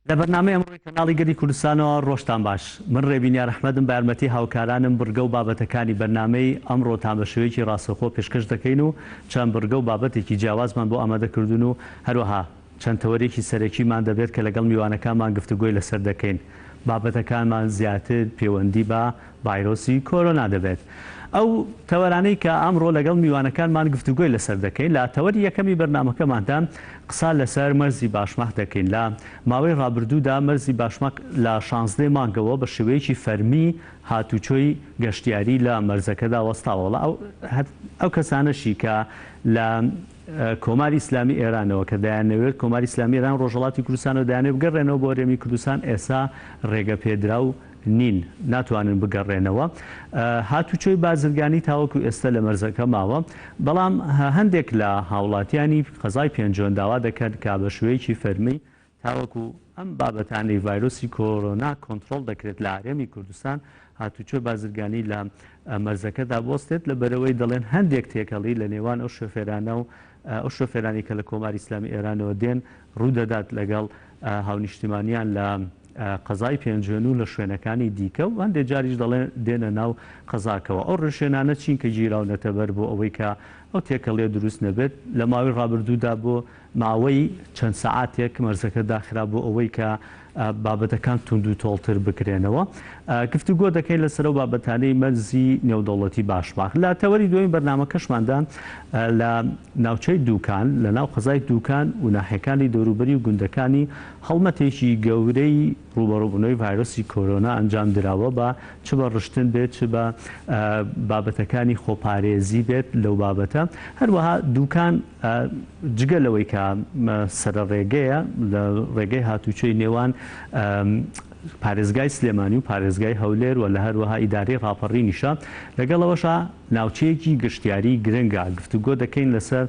لە بەرنامەی ئەمڕۆی کەناڵی گەلی کوردستانەوە ڕۆژتان باش. من ڕێبین یار ئەحمەدم بە یارمەتی هاوکارانم بڕگە و بابەتەکانی بەرنامەی ئەمڕۆتان بە شێوەیەکی ڕاستەوخۆ پێشکەش دەکەین و چەند بڕگە و بابەتێکی جیاوازمان بۆ ئامادە کردوون و هەروەها چەند تەوەرێکی سەرەکیمان دەبێت کە لەگەڵ میوانەکانمان گفتوگۆی لەسەر دەکەین. بابەتەکانمان زیاتر پێوەندی بە ڤایرۆسی کۆرۆنا دەبێت. ئەو تەوەرانەی کە ئەمڕۆ لەگەڵ میوانەکانمان گفتوگۆی لەسەر دەکەین لە تەوەری یەکەمی بەرنامەکەماندا قسە لەسەر مەرزی باشماخ دەکەین. لە ماوەی ڕابردوودا مەرزی باشماخ لە شانزدەی مانگەوە بە شێوەیەکی فەرمی هاتوچۆی گەشتیاری لە مەرزەکەدا وەستاوە. ئەو کەسانەشی کە لە کۆماری ئیسلامی ئێرانەوە کە دەیانەوێت کۆماری ئیسلامی ئێران ڕۆژهەڵاتی کوردستانەوە دەیانەوێت بگەڕێنەوە بۆ هەرێمی کوردستان ئێستا ڕێگە پێدراو نین ناتوانن بگەڕێنەوە. هاتوچۆی بازرگانی تاوەکو ئێستا لە مەرزەکە ماوە، بەڵام هەندێک لە هاوڵاتیانی قەزای پێنجوێن داوا دەکەن کە بە شێوەیەکی فەرمی تاوەکو ئەم بابەتانەی ڤایرۆسی کۆرۆنا کۆنترۆڵ دەکرێت لە هەرێمی کوردستان هاتوچۆی بازرگانی لە مەرزەکەدا بوەستێت، لەبەرئەوەی دەڵێن هەندێک تێکەڵی لە نێوان ئەو شۆفێرانە و ئەو شۆفێرانی کە لە کۆماری ئیسلامی ئێرانەوە دێن ڕوودەدات لەگەڵ هاونیشتیمانیان لە قەزای پێنجوێن و لە شوێنەکانی دیکە و هەندێک جاریش دەڵێن دێنە ناو قەزاکەوە. ئەو ڕێوشوێنانە چین کە گیراونەتە بەر بۆ ئەوەی کە ئەو تێکەڵیە دروست نەبێت؟ لە ماوەی ڕابردوودا بۆ ماوەی چەند سەعاتێک مەرزەکە داخرا بۆ ئەوەی کە بابەتەکان توندوتۆڵتر بکرێنەوە. گفتوگۆ دەکەین لەسەر ئەو بابەتانەی مەرزی نێودەوڵەتی باشماخ. لە تەوەری دووەمی بەرنامەکەشماندا لە ناوچەی دووکان، لە ناو قەزای دووکان و ناحیەکانی دەوروبەری و گوندەکانی هەڵمەتێکی گەورەی ڕووبەڕووبوونەوەی ڤایرۆسی کۆرۆنا ئەنجام دراوە بە چ بە ڕشتن بێت چ بە بابەتەکانی خۆپارێزی بێت لەو بابەتە. هەروەها دووکان جگە لەوەی کە سەرە ڕێگەیە لە ڕێگەی هاتووچۆی نێوان پارێزگای سلێمانی و پارێزگای هەولێر و لە هەروەها ئیدارەی ڕاپەڕینیشە، لەگەڵ ئەوەشا ناوچەیەکی گەشتیاری گرنگە، گفتوگۆ دەکەین لەسەر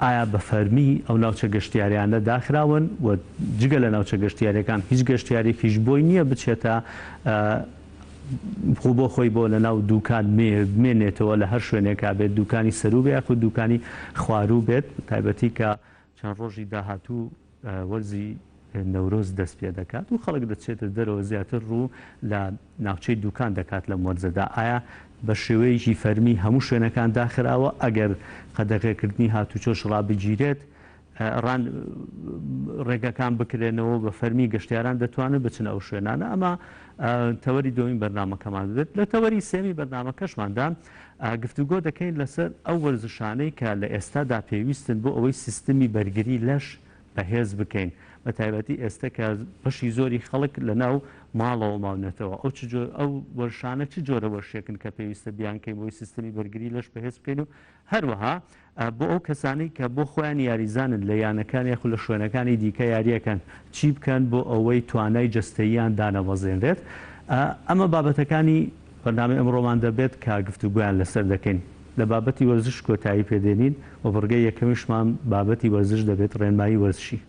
ئایا بە فەرمی ئەو ناوچە گەشتیاریانە داخراون و جگە لە ناوچە گەشتیاریەکان هیچ گەشتیارێکیش بۆی نییە بچێتە خۆ بۆ خۆی بۆ لەناو دوکان بمێنێتەوە لە هەر شوێنێکا بێت دوکانی سەروو بێ یاخود دوکانی خواروو بێت تایبەتی کە چەند ڕۆژی داهاتوو وەرزی نەورۆز دەست پێ دەکات و خەڵک دەچێتە دەرەوە زیاتر ڕوو لە ناوچەی دوکان دەکات لەم وەرزەدا ئایا بە شێوەیەکی فەرمی هەموو شوێنەکان داخراوە ئەگەر قەدەغەکردنی هاتوچۆش ڕابگیرێت ڕان ڕێگەکان بکرێنەوە بە فەرمی گەشتیاران دەتوانن بچنە ئەو شوێنانە ئەمە تەوەری دووەمی بەرنامەکەمان دەبێت لە تەوەری سێمی بەرنامەکەشماندا گفتوگۆ دەکەین لەسەر ئەو وەرزشانەی کە لە ئێستادا پێویستن بۆ ئەوەی سیستمی بەرگری لەش بەهێز بکەین بە تایبەتی ئێستا کە بەشی زۆری خەڵک لە ناو ماڵەوە ماونەتەوە ئەو چ ئەو وەرشانە چ جۆرە وەرشێکن کە پێویستە بیانکەین بۆی سیستمی بەرگری لەش بەهێز بکەین و هەروەها بۆ ئەو کەسانەی کە بۆ خۆیان یاریزانن لە یانەکان یاخود لە شوێنەکانی دیکە یارییەکەن چی بکەن بۆ ئەوەی توانای جەستەییان دانەبەزێنرێت؟ ئەمە بابەتەکانی بەرنامەی ئەمڕۆمان دەبێت کە گفتوگۆیان لەسەر دەکەین. لە بابەتی وەرزش کۆتایی پێدێنین و بڕگەی یەکەمیشمان بابەتی وەرزش دەبێت ڕێنمایی وەرزشی.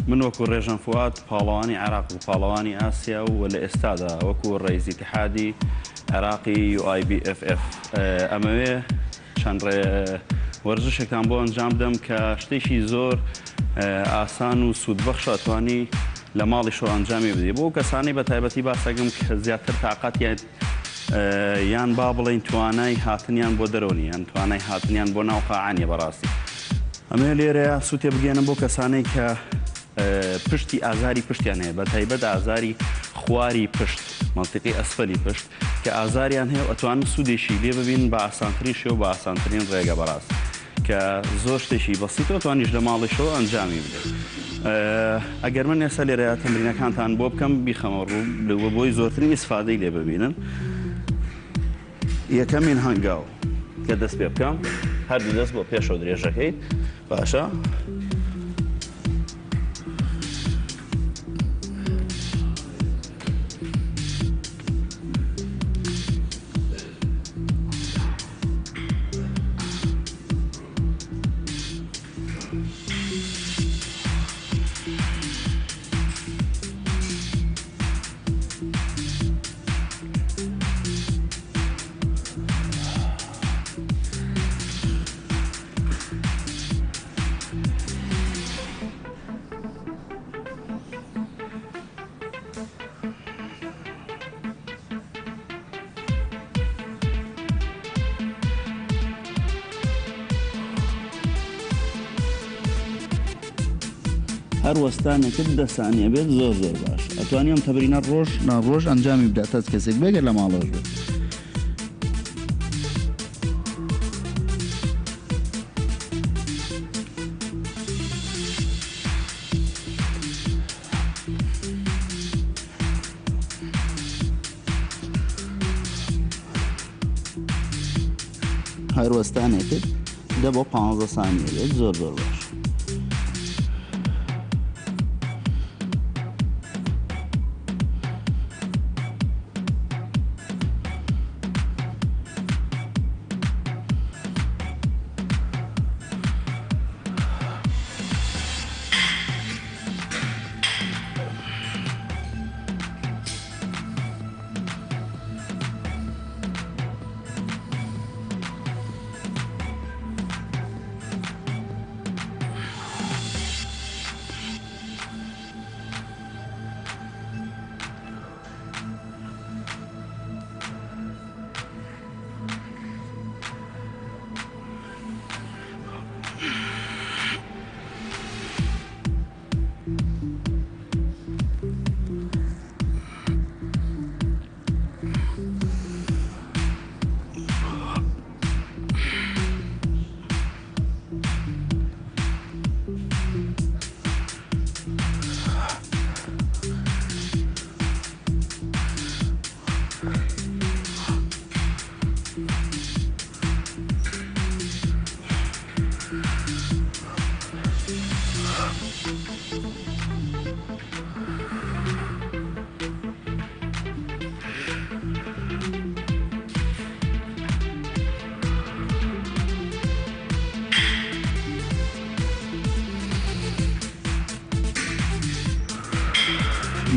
من وەکو ڕێژەن فوئاد پاڵەوانی عێراق و پاڵەوانی ئاسیا و لە ئێستادا وەکو ڕەئیس ئیتیحادی عێراقی UIBFF ئەمەوێ چەند ڕێ وەرزشێکتان بۆ ئەنجام بدەم کە شتێکی زۆر ئاسان و سوودبەخشە ئەتوانی لە ماڵیشەوە ئەنجامی بدەی بۆ کەسانی بە تایبەتی باسەکەم کە زیاتر تاقەتیان یان با بڵێین توانای هاتنیان بۆ دەرەوە نییە یان توانای هاتنیان بۆ ناو قاعە نییە بەڕاستی ئەمەوێ لێرەیە سووتێ بگەێنم بۆ کەسانەی کە پشتی ئازاری پشتیان هەیە بە تایبەت ئازاری خواری پشت مەنتیقی ئەسفەلی پشت کە ئازاریان هەیە و ئەتوانن سوودێکی لێ ببین بە ئاسانترین شێوە بە ئاسانترین ڕێگە بەڕاست کە زۆر شتێکی بەسیتە و توانیش لە ماڵیشەوە ئەنجامی بدەیت ئەگەر من ئێستا لێرە تەمرینەکانتان بۆ بکەم بیخەمە ڕوو بۆی زۆرترین ئیسفادەی لێ ببینن یەکەمین هەنگاو کە دەست پێ بکەم هەردوو دەست بۆ پێشەوە درێژەکەیت باشە. هەر وەستانێکت دە سانیە بێت زۆر زۆر باش ئەتوانی ئەم تەمرینە ڕۆژ نا ڕۆژ ئەنجامی بدات هەچ کەسێک بێگەر لە ماڵەوەش بێت. هەر وەستانێکت دە بۆ پانزە سانیە بێت زۆر زۆر باش.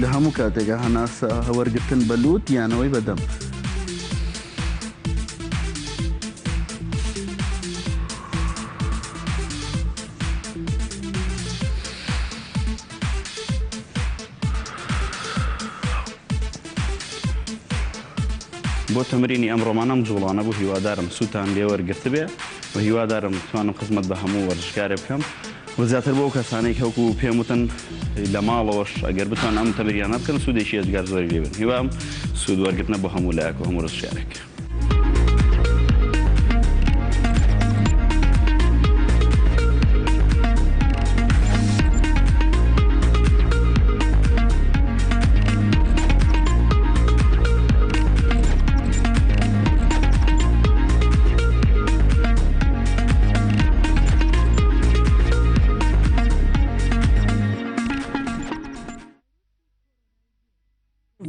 لە هەموو کاتێکا هەناسە وەرگرتن بە لووت یانەوەی بە دەم. بۆ تەمرینی ئەمڕۆمان ئەم جوڵانە بوو هیوادارم سوودتان لێ وەرگرتبێ و هیوادارم بتوانم خزمەت بە هەموو وەرزشکارێ بکەم و زیاتر بۆ ئەو کەسانەی کە وەکو پێم وتن لە ماڵەوەش ئەگەر بتوان ئەم تەمریانە بکەن سوودێکی ئێجگار زۆری لێ بن هیوام سوود وەرگرتنە بۆ هەموو لایەک و هەموو وەرزشکارێک.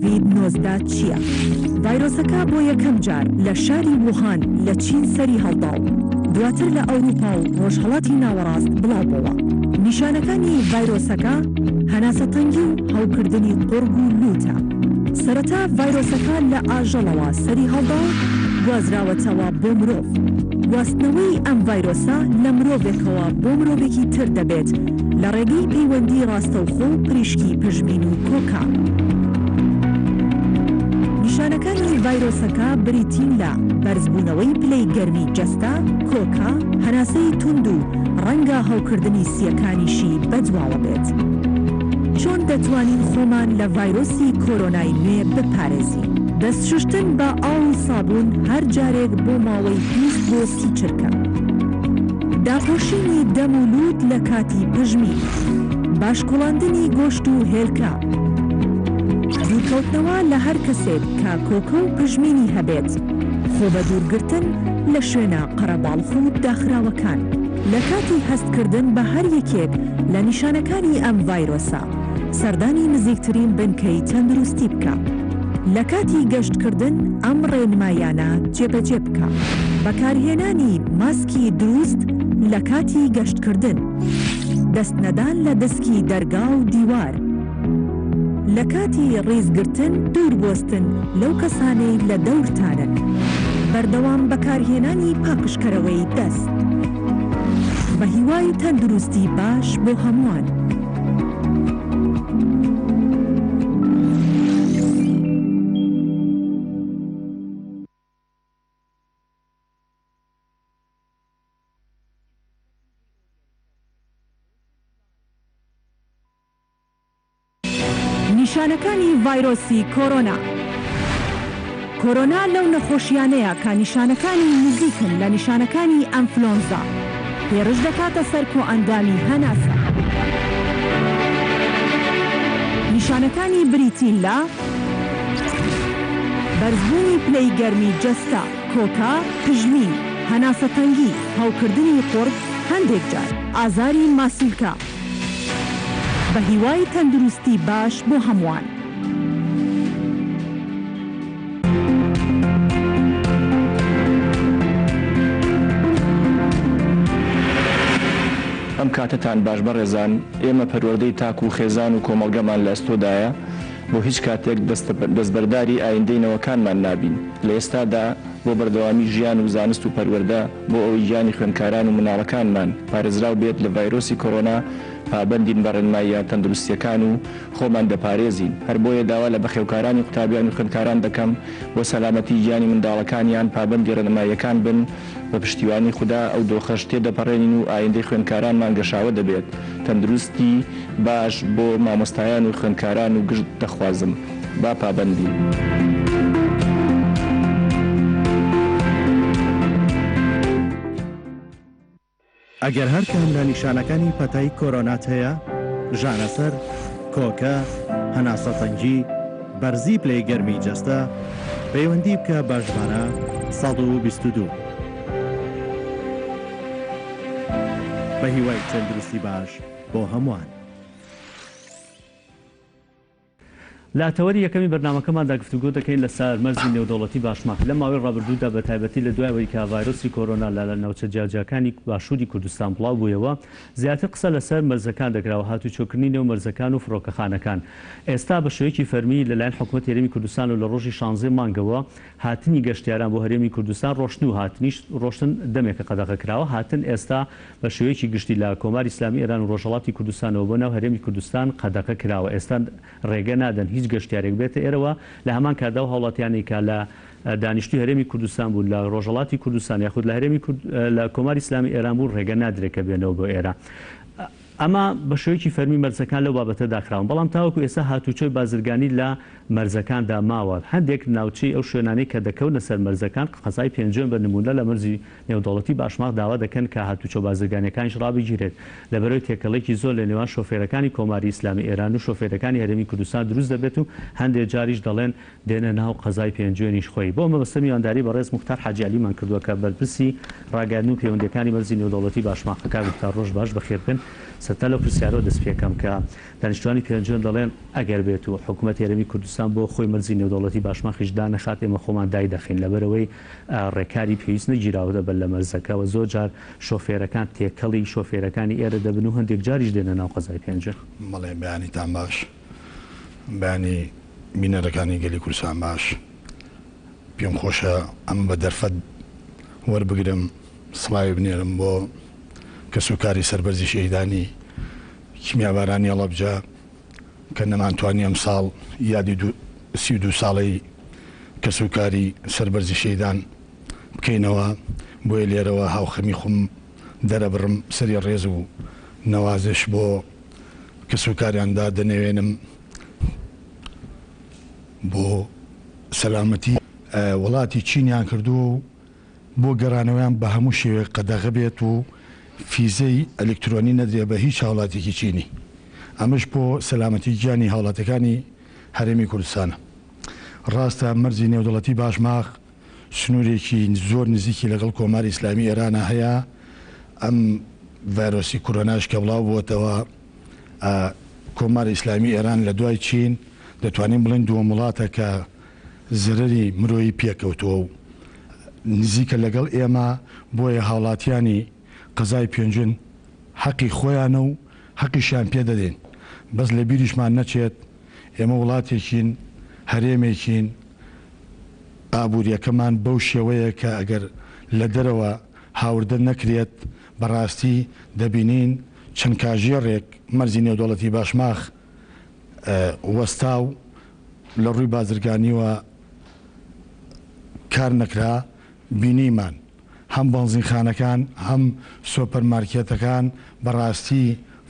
کۆڤید 19 چییە؟ ڤایرۆسەکە بۆ یەکەم جار لە شاری ووهان لە چین سەری هەڵدا و دواتر لە ئەوروپا و ڕۆژهەڵاتی ناوەڕاست بڵاوبۆوە. نیشانەکانی ڤایرۆسەکە هەناسەتەنگی و هەوکردنی قوڕگ و لووتە. سەرەتا ڤایرۆسەکە لە ئاژەڵەوە سەری هەڵدا و گوازراوەتەوە بۆ مرۆڤ. گواستنەوەی ئەم ڤایرۆسە لە مرۆڤێکەوە بۆ مرۆڤێکی تر دەبێت لە ڕێگەی پەیوەندی ڕاستەوخۆ و پریشکی پژمین و کۆکە. نیشانەکانی ڤایرۆسەکە بریتین لە بەرزبوونەوەی پلەی گەرمی جەستە، کۆکە، هەناسەی توند و ڕەنگە هەوکردنی سییەکانیشی بەدواوە بێت. چۆن دەتوانین خۆمان لە ڤایرۆسی کۆرۆنای نوێ بپارێزین؟ دەست شوشتن بە ئاو و سابوون هەر جارێک بۆ ماوەی 20 بۆ 30 چرکە. داپۆشینی دەم و لووت لە کاتی پژمین. باش کوڵاندنی گۆشت و هێلکە. دوورکەوتنەوە لە هەر کەسێک کە کۆکە و پژمینی هەبێت. خۆ بەدوورگرتن لە شوێنە قەرەباڵخ و داخراوەکان. لە کاتی هەستکردن بە هەر یەکێک لە نیشانەکانی ئەم ڤایرۆسە، سەردانی نزیکترین بنکەی تەندروستی بکە. لە کاتی گەشتکردن ئەم ڕێنمایانە جێبەجێ بکە. بەکارهێنانی ماسکی دروست لە کاتی گەشتکردن. دەستنەدان لە دەسکی دەرگا و دیوار. لە کاتی ڕیزگرتن دوور بوەستن لەو کەسانەی لە دەورتانن. بەردەوام بەکارهێنانی پاکژکەرەوەی دەست. بە هیوای تەندروستی باش بۆ هەمووان. نیشانەکانی ڤایرۆسی کۆرۆنا. کۆرۆنا لەو نەخۆشیانەیە کە نیشانەکانی نزیکن لە نیشانەکانی ئەنفلۆنزا، هێرش دەکاتە سەر کۆئەندامی هەناسە. نیشانەکانی بریتین لە، بەرزبوونی پلەی گەرمی جەستە، کۆکە، پژمین، هەناسەتەنگی، هەوکردنی قوڕگ، هەندێک جار ئازاری ماسولکە. بە هیوای تەندروستی باش بۆ هەمووان. ئەم کاتەتان باش بەڕێزان، ئێمە پەروەردەی تاک و خێزان و کۆمەڵگەمان لە ئەستۆدایە، بۆ هیچ کاتێک دەستبەرداری ئایندەی نەوەکانمان نابین، لە ئێستادا بۆ بەردەوامی ژیان و زانست و پەروەردە، بۆ ئەوەی گیانی خوێندکاران و منداڵەکانمان پارێزراو بێت لە ڤایرۆسی کۆرۆنا، پابەندین بە ڕێنماییە تەندروستییەکان و خۆمان دەپارێزین، هەر بۆیە داوا لە بەخێوکارانی قوتابیان و خوێندکاران دەکەم بۆ سەلامەتی گیانی منداڵەکانیان پابەندی ڕێنماییەکان بن، بە پشتیوانی خودا ئەو دۆخەش تێدەپەڕێنین و ئایندەی خوێندکارانمان گەشاوە دەبێت، تەندروستی باش بۆ مامۆستایان و خوێندکاران و گشت دەخوازم، با پابەند بین. ئەگەر هەر کام لە نیشانەکانی پەتای کۆرۆنات هەیە، ژانەسەر، کۆکە، هەناسەتەنگی، بەرزی پلەی گەرمی جەستە، پەیوەندی بکە بە ژمارە 122. بە هیوای تەندروستی باش بۆ هەمووان. لە تەوەری یەکەمی بەرنامەکەماندا گفتوگۆ دەکەین لەسەر مەرزی نێودەوڵەتی باشماخ لەم ماوەی ڕابردوودا بە تایبەتی لە دوای ئەوەی کە ڤایرۆسی کۆرۆنا لە ناوچە جیاجیاکانی باشووری کوردستان بڵاو بوویەوە زیاتر قسە لەسەر مەرزەکان دەکرا و هاتووچۆکردنی نێو مەرزەکان و فڕۆکەخانەکان ئێستا بە شێوەیەکی فەرمی لەلایەن حکومەتی هەرێمی کوردستان و لە ڕۆژی شانزەی مانگەوە هاتنی گەشتیاران بۆ هەرێمی کوردستان ڕۆشتن و هاتنیش ڕۆشتن دەمێکە قەدەغە کراوە هاتن ئێستا بە شێوەیەکی گشتی لە کۆماری ئیسلامی ئێران و ڕۆژهەڵاتی کوردستانەوە بۆ ناو هەرێمی کوردستان قەدەغە کراوە، ئێستا ڕێگە نادەن هیچ گەشتیارێک بێتە ئێرەوە، لە هەمان کاتدا ئەو هاوڵاتیانەی کە لە دانیشتووی هەرێمی کوردستان بوون لە ڕۆژهەڵاتی کوردستان یاخود لە هەرێمی لە کۆماری ئیسلامی ئێران بوون ڕێگە نادرێت کە بێنەوە بۆ ئێرە. ئەمە بە شێوەیەکی فەرمی مەرزەکان لەو بابەتە داخراون، بەڵام تاوەکو ئێستا هاتووچۆی بازرگانی لە مەرزەکاندا ماوە، هەندێک ناوچەی ئەو شوێنانەی کە دەکەونە سەر مەرزەکان، قەزای پێنجوێن بە نموونە لە مەرزی نێودەوڵەتی باشماخ داوا دەکەن کە هاتوچۆ بازرگانیەکانیش ڕابگیرێت، لەبەرئەوەی تێکەڵێکی زۆر لە نێوان شۆفێرەکانی کۆماری ئیسلامی ئێران و شۆفێرەکانی هەرێمی کوردستان دروست دەبێت و هەندێ جاریش دەڵێن دێنە ناو قەزای پێنجوێنیش خۆی. بۆ مەبەستە میوانداری بەڕێز موختار حاجی عەلیمان کردووە کە بەرپرسی ڕاگەیاندن و پەیوەندیەکانی مەرزی نێودەوڵەتی باشماخە. کاک موختار ڕۆژ باش بەخێربێن. سەرەتا لەو پرسیارەوە دەست پێکەم کە دانیشتوانی پێنجوێن دەڵێن ئەگەر بێت و حکومەتی هەرێمی کوردستان بۆ خۆی مەرزی نێودەوڵەتی باشماخیش دانەخات ئێمە خۆمان دایدەخەین لەبەرئەوەی ڕێکاری پێویست نەگیراوەتە بەر لە مەرزەکە و زۆر جار شۆفێرەکان تێکەڵی شۆفێرەکانی ئێرە دەبن و هەندێک جاریش دێنە ناو قەزای پێنجوێن. بەڵێ بەیانیتان باش بەیانی بینەرەکانی گەلی کوردستان باش پێم خۆشە ئەمە بە دەرفەت وەربگرم سڵاوی بنێرم بۆ کەسوکاری سەربەرزی شەهیدانی کیمیابارانی هەڵەبجە کە نەمانتوانی ئەمساڵ یادی 32 ساڵەی کەسوکاری سەربەرزی شەهیدان بکەینەوە، بۆیە لێرەوە هاوخەمی خۆم دەرەبڕم، سەری ڕێز و نەوازش بۆ کەسوکاریان دادەنەوێنم بۆ سەلامەتی. وڵاتی چینیان کردووە و بۆ گەڕانەوەیان بە هەموو شێوەیەک قەدەغە بێت و فیزەی ئەلیکترۆنی نەدرێت بە هیچ هاوڵاتیەکی چینی، ئەمەش بۆ سەلامەتی گیانی هاوڵاتیەکانی هەرێمی کوردستانە. ڕاستە مەرزی نێودەڵەتی باشماخ سنوورێکی زۆر نزیکی لەگەڵ کۆماری ئیسلامی ئێرانا هەیە، ئەم ڤایرۆسی کورۆناش کە بڵاو بووەتەوە کۆماری ئیسلامی ئێران لە دوای چین دەتوانین بڵێین دووەم وڵاتە کە زەرەری مرۆیی پێکەوتووە و نزیکە لەگەڵ ئێمە، بۆیە هاوڵاتیانی قەزای پێنجوێن حەقی خۆیانە و حەقیشیان پێ دەدەین، بەس لە بیریشمان نەچێت ئێمە وڵاتێکین، هەرێمێکین، ئابوورییەکەمان بەو شێوەیە کە ئەگەر لە دەرەوە هاوردە نەکرێت، بەڕاستی دەبینین چەند کاژێڕێک مەرزی نێودەوڵەتی باشماخ وەستا و لە ڕووی بازرگانیوە کار نەکرا، بینیمان هەم بەنزینخانەکان هەم سۆپەرمارکێتەکان بەڕاستی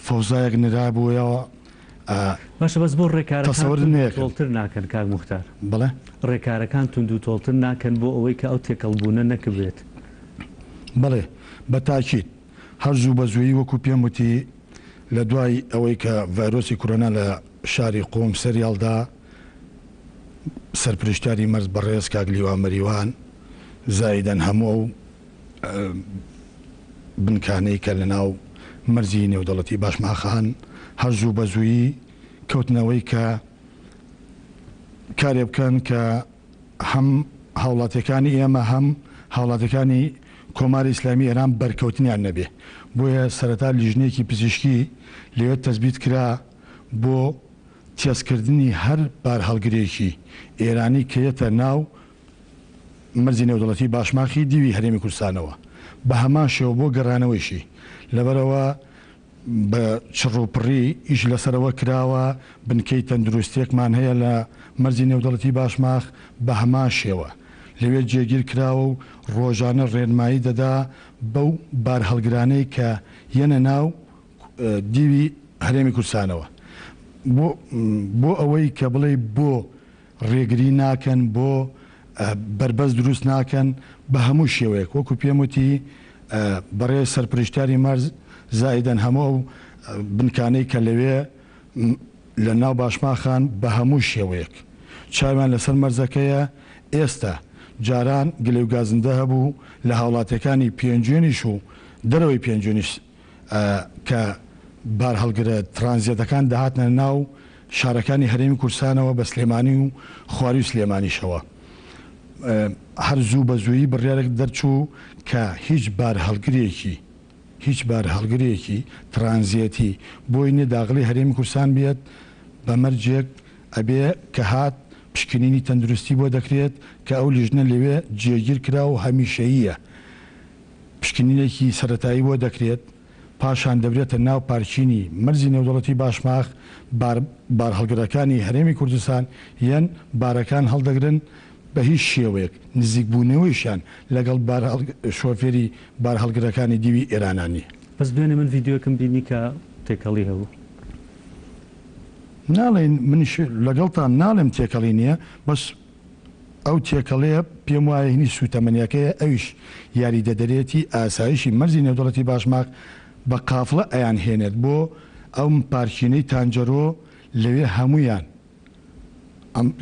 فەوزایەک نرابوویەوە. باشە بەس بۆ ڕێکارەکان تەسەور توند و نەکەن. تۆڵتر ناکەن کاک موختار؟ بەڵێ؟ ڕێکارەکان توند و تۆڵتر ناکەن بۆ ئەوەی کە ئەو تێکەڵبوونە نەکبێت؟ بەڵێ بە تاکید. هەر زوو بە زوویی وەکو پێم وتی لە دوای ئەوەی کە ڤایرۆسی کۆرۆنا لە شاری قوم سەری هەڵدا سەرپرشتیاری مەرز بەڕێز کاک لیوا مەریوان زائیدەن هەموو ئەو بنکانەی کە لە ناو مەرزی نێودەڵەتی باشماخان هەر زوو بە زوویی کەوتنەوەی کە کارێ بکەن کە هەم هاوڵاتیەکانی ئێمە هەم هاوڵاتیەکانی کۆماری ئیسلامی ئێران بەرکەوتنیان نەبێ بۆیە سەرەتا لیژنەیەکی پزیشکی لەوێ تەسبیت کرا بۆ تێستکردنی هەر بارهەڵگرێکی ئێرانی کە یەتە ناو مەرزی نێودەڵەتی باشماخی دیوی هەرێمی کوردستانەوە بە هەمان شێوە بۆ گەڕانەوەیشی لەبەرئەوە بە چڕ و پڕی ئیش لەسەر ئەوە کراوە، بنکەی تەندروستییەکمان هەیە لە مەرزی نێودەڵەتی باشماخ بە هەمان شێوە لەوێ جێگیر کراوە و ڕۆژانە ڕێنمایی دەدا بەو بارهەڵگرانەی کە یەنە ناو دیوی هەرێمی کوردستانەوە بۆ بۆ ئەوەی کە بڵێی بۆ ڕێگری ناکەن، بۆ بەربەست دروست ناکەن، بە هەموو شێوەیەک وەکو پێم وتی بەڕێز سەرپرشتیاری مەرز زائیدەن هەموو ئەو بنکانەی کە لەوێ لە ناو باشماخان بە هەموو شێوەیەک چاویان لەسەر مەرزەکەیە، ئێستا جاران گلەی و گازندە هەبوو لە هاوڵاتیەکانی پێنجوێنیش و دەرەوەی پێنجوێنیش کە بارهەڵگرە ترانزێتەکان دەهاتنە ناو شارەکانی هەرێمی کوردستانەوە بە سلێمانی و خواروی سلێمانیشەوە هەر زوو بە زوویی بڕیارێک دەرچوو کە هیچ بارهەڵگرێکی هیچ بارهەڵگرێکی ترانزێتی بۆی نیە داغڵی هەرێمی کوردستان بێت بە مەرجێک ئەبێ کە هات پشکنینی تەندروستی بۆ دەکرێت کە ئەو لیژنە لەوێ جێگیر کرا و هەمیشەییە پشکنینێکی سەرەتایی بۆ دەکرێت، پاشان دەبرێتە ناو پارکینی مەرزی نێودەوڵەتی باشماخ، بار بارهەڵگرەکانی هەرێمی کوردستان یەن بارەکان هەڵدەگرن، بە هیچ شێوەیەک نزیکبوونەوەیشیان لەگەڵ شۆفێری بارهەڵگرەکانی دیوی ئێرانا نییە. بەس دوێنێ من ڤیدیۆکم بینی کە تێکەڵی هەبوو. ناڵێین منیش لەگەڵتام ناڵێم تێکەڵی نییە بەس ئەو تێکەڵەیە پێم وایە هینی سووتەمەنیەکەیە ئەویش یاریدەدەرێتی ئاسایشی مەرزی نێودەڵەتی باشماخ بە قافڵە ئەیان هێنێت بۆ ئەو پارکینەی تانجەرۆ لەوێ هەموویان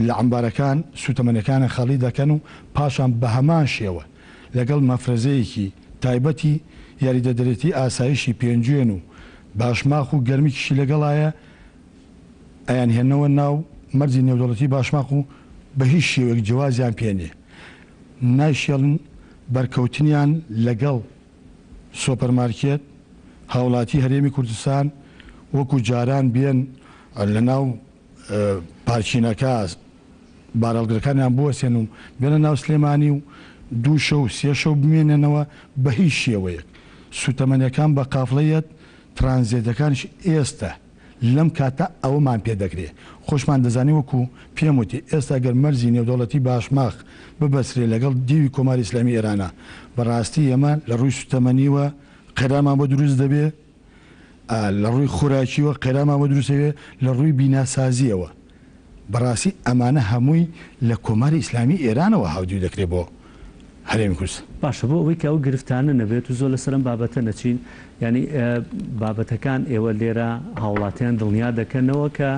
لە عەمبارەکان سووتەمەنیەکانە خاڵی دەکەن و پاشان بە هەمان شێوە لەگەڵ مەفرەزەیەکی تایبەتی یاریدەدەرێتی ئاسایشی پێنجوێن و باشماخ و گەرمکیشی لەگەڵایە ئەیانهێننەوە ناو مەرزی نێودەوڵەتی باشماخ و بە هیچ شێوەیەک جەوازیان پێ نیە نایشێڵن بەرکەوتنیان لەگەڵ سۆپەرمارکێت هاوڵاتی هەرێمی کوردستان وەکو جاران بێن لەناو پارکینەکە بارهەڵگرەکانیان بوەستێن و بێنە ناو سلێمانی و دوو شەو سێ شەو بمێنێنەوە بە هیچ شێوەیەک سوتەمەنیەکان بە قافڵە یەت ترانزێتەکانیش ئێستە لەم کاتە ئەوەمان پێ دەکرێ. خۆشمان دەزانین وەکو پێم وتی ئێستا گەر مەرزی نێودەوڵەتی باشماخ ببەسترێ لەگەڵ دیوی کۆماری ئیسلامی ئێرانا بە ڕاستی ئێمە لە ڕووی سوتەمەنیوە قەیرانمان بۆ دروست دەبێ، لە ڕووی خۆراکیوە قەیرانمان بۆ دروست دەبێ، لە ڕووی بیناسازییەوە. بەڕاستی ئەمانە هەمووی لە کۆماری ئیسلامی ئێرانەوە هاودیو دەکرێ بۆ هەرێمی کوردستان. باشە بۆ ئەوەی کە ئەو گرفتانە نەبێت و زۆر لەسەر ئەم بابەتە نەچین یانی بابەتەکان ئێوە لێرە هاوڵاتیان دڵنیا دەکەنەوە کە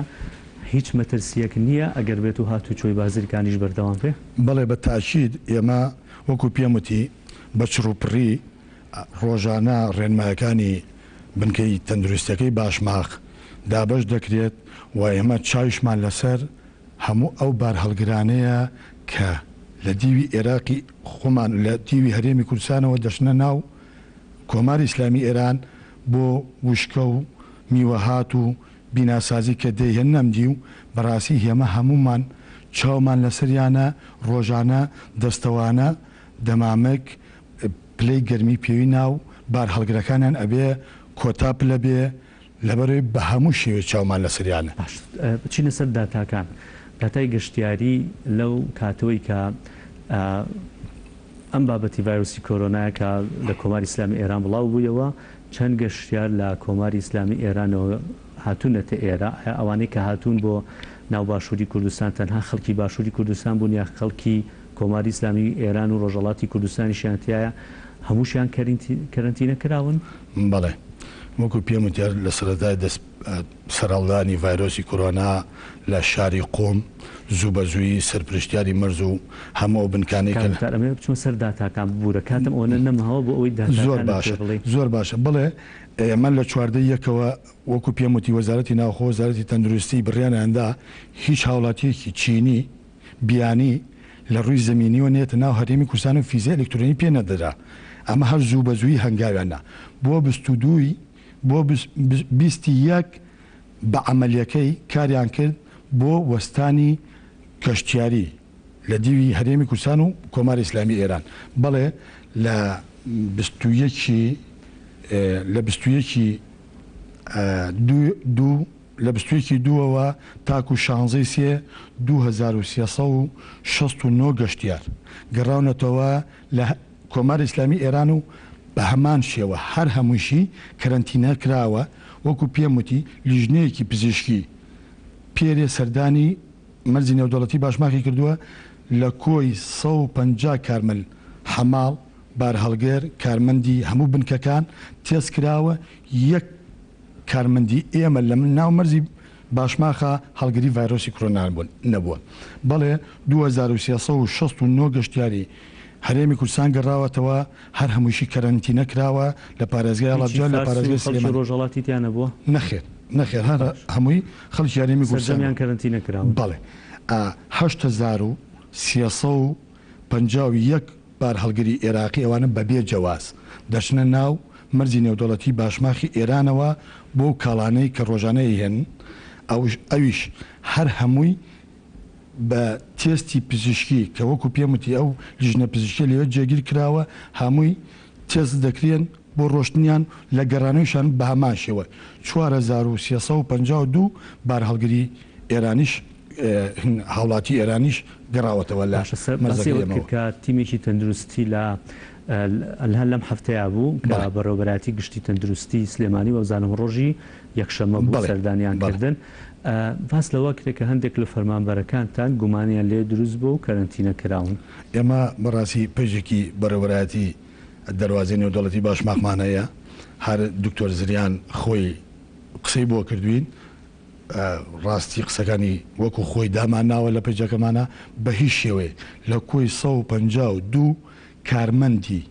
هیچ مەترسیەک نییە ئەگەر بێت و هاتوچۆی بازرگانیش بەردەوام بێ؟ بەڵێ بە تاکید ئێمە وەکو پێم وتی بە چڕوپڕی ڕۆژانە ڕێنمایەکانی بنکەی تەندروستیەکەی باشماخ دابەش دەکرێت و ئێمە چاویشمان لەسەر هەموو ئەو بارهەڵگرانەیە کە لە دیوی ئێراقی خۆمان لە دیوی هەرێمی کوردستانەوە دەچنە ناو کۆماری ئیسلامی ئێران بۆ وشکە و میوەهات و بیناسازی کە دەیهێنن ئەم دیو بەڕاستی هێمە هەموومان چاومان لەسەریانە ڕۆژانە دەستەوانە دەمامک پلەی گەرمی پێوی ناو بارهەڵگرەکانیان ئەبێ کۆتا پلە بێ لەبەرئەوەی بە هەموو شێوەیەک چاومان لەسەریانە. باش بچینە سەر داتاکان داتای گەشتیاری لەو کاتەوەی کە ئەم بابەتی ڤایرۆسی کۆرۆنایە کە لە کۆماری ئیسلامی ئێران بڵاو بوویەوە چەند گەشتیار لە کۆماری ئیسلامی ئێرانەوە. هاتوونەتە ئێرە، ئایا ئەوانەی کە هاتوون بۆ ناو باشووری کوردستان تەنها خەڵکی باشووری کوردستان بوون یا خەڵکی کۆماری ئیسلامی ئێران و ڕۆژهەڵاتی کوردستانیشیان تیایە، هەمووشیان کەرەنتینە کراون؟ بەڵێ. وەکو پێم وتی هەر لە سەرەتای دەست سەرهەڵدانی ڤایرۆسی کۆرۆنا لە شاری قوم زوو بە زوویی سەرپرشتیاری مەرز و هەموو ئەو بنکانەی کە. کاک مختار ئەمەوێ بچمە سەر داتاکان ببورە کاتم ئەوەنە نەماوە بۆ ئەوەی زۆر داتاکانت پێ باشە بڵێی. زۆر باشە بەڵێ ئێمە لە 14 ی یەکەوە وەکو پێم وتی وەزارەتی ناوخۆ وەزارەتی تەندروستی بڕیانیان دا هیچ هاوڵاتیەکی چینی بیانی لە ڕووی زەمینیوە نەیەتە ناو هەرێمی کوردستان و فیزەی ئەلکترۆنی پێ نەدرا ئەمە هەر زوو بە زوویی هەنگاویان نا بۆ 22 ی بۆ 20 ی یەک بە عەمەلیەکەی کاریان کرد بۆ وەستانی گەشتیاری لە دیوی هەرێمی کوردستان و کۆماری ئیسلامی ئێران بەڵێ لە 21 ی لە 21 ی دوو دوو لە 21 ی دووەوە تاکو شانزەی سێ 2369 گەشتیار گەڕاونەتەوە لە کۆماری ئیسلامی ئێران و بە هەمان شێوە هەر هەموویشی کەرەنتینە کراوە، وەکو پێم وتی لیژنەیەکی پزیشکی پێرێ سەردانی مەرزی نێودەوڵەتی باشماخی کردووە، لە کۆی 150 کارمەند حەماڵ، بارهەڵگر، کارمەندی هەموو بنکەکان تێست کراوە، یەک کارمەندی ئێمە لە ناو مەرزی باشماخە هەڵگری ڤایرۆسی کرۆنا نەبووە. بەڵێ 2369 گەشتیاری هەرێمی کوردستان گەڕاوەتەوە، هەر هەموویشی کەرەنتینە کراوە لە پارێزگای هیچی هەڵەبجە، لە فارس و پارێزگای خەڵکی سلێمانی. ڕۆژهەڵاتی تیا نەبووە؟ نەخێر، نەخێر هەر باش. هەمووی خەڵکی هەرێمی کوردستان سەرجەمیان بوون. کەرەنتینە کراون؟ بەڵێ. 8351 بارهەڵگری ئێراقی ئەوانە بەبێ جەواز دەچنە ناو مەرزی نێودەوڵەتی باشماخی ئێرانەوە بۆ ئەو کاڵانەی کە ڕۆژانە ئەیهێنن ئەویش هەر هەمووی بە تێستی پزیشکی کە وەکو پێم وتی ئەو لیژنە پزیشکیە لەوێ جێگیر کراوە هەمووی تێست دەکرێن بۆ ڕۆشتنیان لە گەڕانەوەیشان بە هەمان شێوە 4352 بارهەڵگری ئێرانیش هاوڵاتی ئێرانیش گەڕاوەتەوە لە باشە سەر باسی مەرزەکەی ئەوەت کرد ئێمەوە. کە تیمێکی تەندروستی لە هەر لەم هەفتەیا بوو کە بەڵێ. بەڕێوەبەرایەتی گشتی تەندروستی سلێمانی وابزانم ڕۆژی یەکشەممە بوو بەڵێ سەردانیان بەڵێ. کردن باس لەوە کرێ کە هەندێک لە فەرمانبەرەکانتان گومانیان لێ دروست بووە و کەرەنتینە کراون. ئێمە بەڕاستی پەیجێکی بەڕێوەبەرایەتی دەروازەی نێودەوڵەتی باشماخمان هەیە هەر دکتۆر زریان خۆی قسەی بۆ کردوین ڕاستی قسەکانی وەکو خۆی دامانناوە لە پەیجەکەمانا بە هیچ شێوەیەک لە کۆی 152 کارمەندی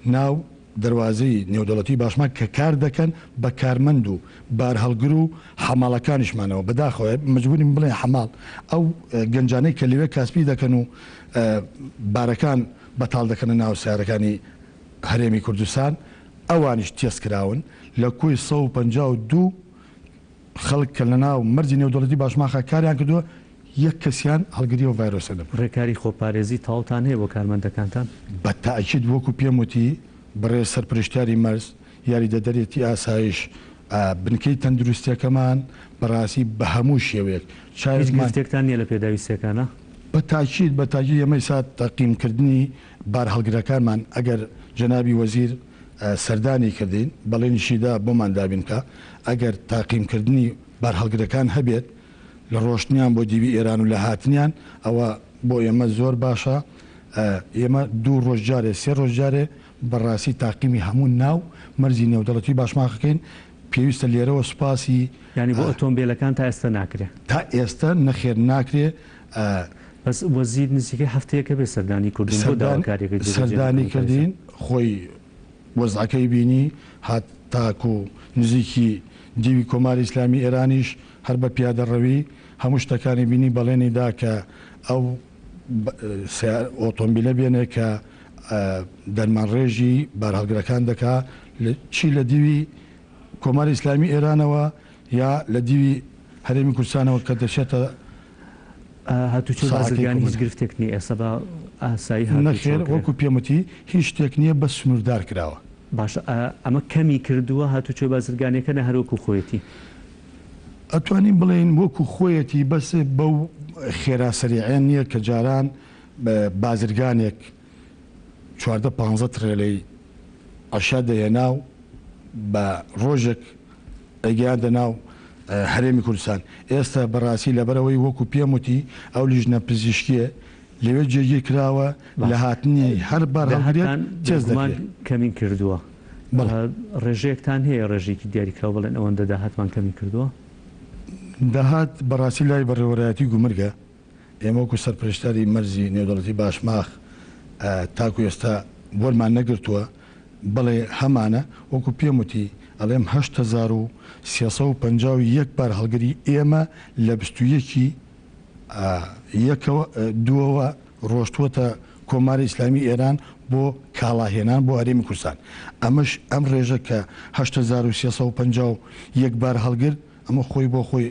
ناو دەروازەی نێودەوڵەتی باشماخ کە کار دەکەن بە کارمەند و بارهەڵگر و حەماڵەکانیشمانەوە بەداخەوە مەجبورین بڵێین حەماڵ ئەو گەنجانەی کە لەوێ کاسپی دەکەن و بارەکان بەتاڵ دەکەنە ناو سەیارەکانی هەرێمی کوردستان ئەوانیش تێست کراون لە کۆی 152 خەڵک کە لەناو مەرزی نێودەوڵەتی باشماخا کاریان کردووە یەک کەسیان هەڵگری ئەو ڤایرۆسە نەبوون. ڕێکاری خۆپارێزی تەواوتان هەیە بۆ کارمەندەکانتان؟ بە تەئکید وەکو پێم وتی بەڕێز سەرپرشتیاری مەرز، یاریدەدەرێتی ئاسایش، بنکەی تەندروستیەکەمان بەڕاستی بە هەموو شێوەیەک هیچ چاوێکمان. گرفتێکتان نیە لە پێداویستیەکانا؟ بە تاکید بە تاکید ئێمە ئیستا تەقیم کردنی بارهەڵگرەکانمان ئەگەر جەنابی وەزیر سەردانی کردین بەڵێنیشی دا بۆمان دابین بکا ئەگەر تاقیم کردنی بارهەڵگرەکان هەبێت لە ڕۆشتنیان بۆ دیوی ئێران و لە هاتنیان ئەوە بۆ ئێمە زۆر باشە ئێمە دوو ڕۆژ جارێ سێ ڕۆژ جارێ بەڕاستی تاقیمی هەموو ناو مەرزی نێودەڵەتی باشماخەکەین پێویستە لێرەوە سوپاسی یانی بۆ ئۆتۆمبێلەکان تا ئێستا ناکرێ؟ تا ئێستا نەخێر ناکرێ. بەس وەزیر نزیکەی هەفتەیەکە بێ سەردانی کردوون بۆ داواکاریەکە جێبەجێ سەردانی نەکەن تا ئێستا؟ کردین خۆی وەزعەکەی بینی هات تاکو نزیکی دیوی کۆماری ئیسلامی ئێرانیش هەر بە پیادەڕەوی هەموو شتەکانی بینی بەڵێنی دا کە ئەو ئۆتۆمبیلە بێنێ کە دەرمانڕێژی بارهەڵگرەکان دەکا چی لە دیوی کۆماری ئیسلامی ئێرانەوە یا لە دیوی هەرێمی کوردستانەوە کە دەچێتە هاتوچۆی ساحەکەی بازرگانی هیچ کۆمەنە. گرفتێک نییە ئێستا بە ئاسایی هاتوچۆ نەخێر کرێ؟ وەکو پێم وتی هیچ شتێک نییە بەس سنووردار کراوە. باشە ئەمە کەمی کردووە هاتوچۆی بازرگانیەکە نە هەر وەکو خۆیەتی؟ ئەتوانین بڵێین وەکو خۆیەتی بەس بەو خێرا سەریعە نییە کە جاران بازرگانێک 14 پانزە ترێلەی عەشا دەهێنا و بە ڕۆژێک ئەیگەیاندە ناو. هەرێمی کوردستان. ئێستا بەڕاستی لەبەرئەوەی وەکو پێم وتی ئەو لیژنە پزیشکیە لەوێ جێگیر کراوە لە باشە هاتنی هەر بارهەڵگرێک داهاتتان تێست بێگومان دەکرێ. کەمی کردووە. بەڵێ. ڕێژەیەکتان هەیە ڕێژەیەکی دیاریکراو بڵێن ئەوەندە داهاتمان کەمی کردووە؟ داهات بەڕاستی لای بەڕێوەرایەتی گومرگە، ئێمە وەکو سەرپەرشتیاری مەرزی نێودەوڵەتی باشماخ تاکو ئێستا وەرمان نەگرتووە، بەڵێ هەمانە، وەکو پێم وتی ئەڵێم 8351 بارهەڵگری ئێمە لە 21 ی یەکەوە دووەوە ڕۆشتووەتە کۆماری ئیسلامی ئێران بۆ کاڵا هێنان بۆ هەرێمی کوردستان، ئەمەش ئەم ڕێژە کە 8351 بارهەڵگر ئەمە خۆی بۆ خۆی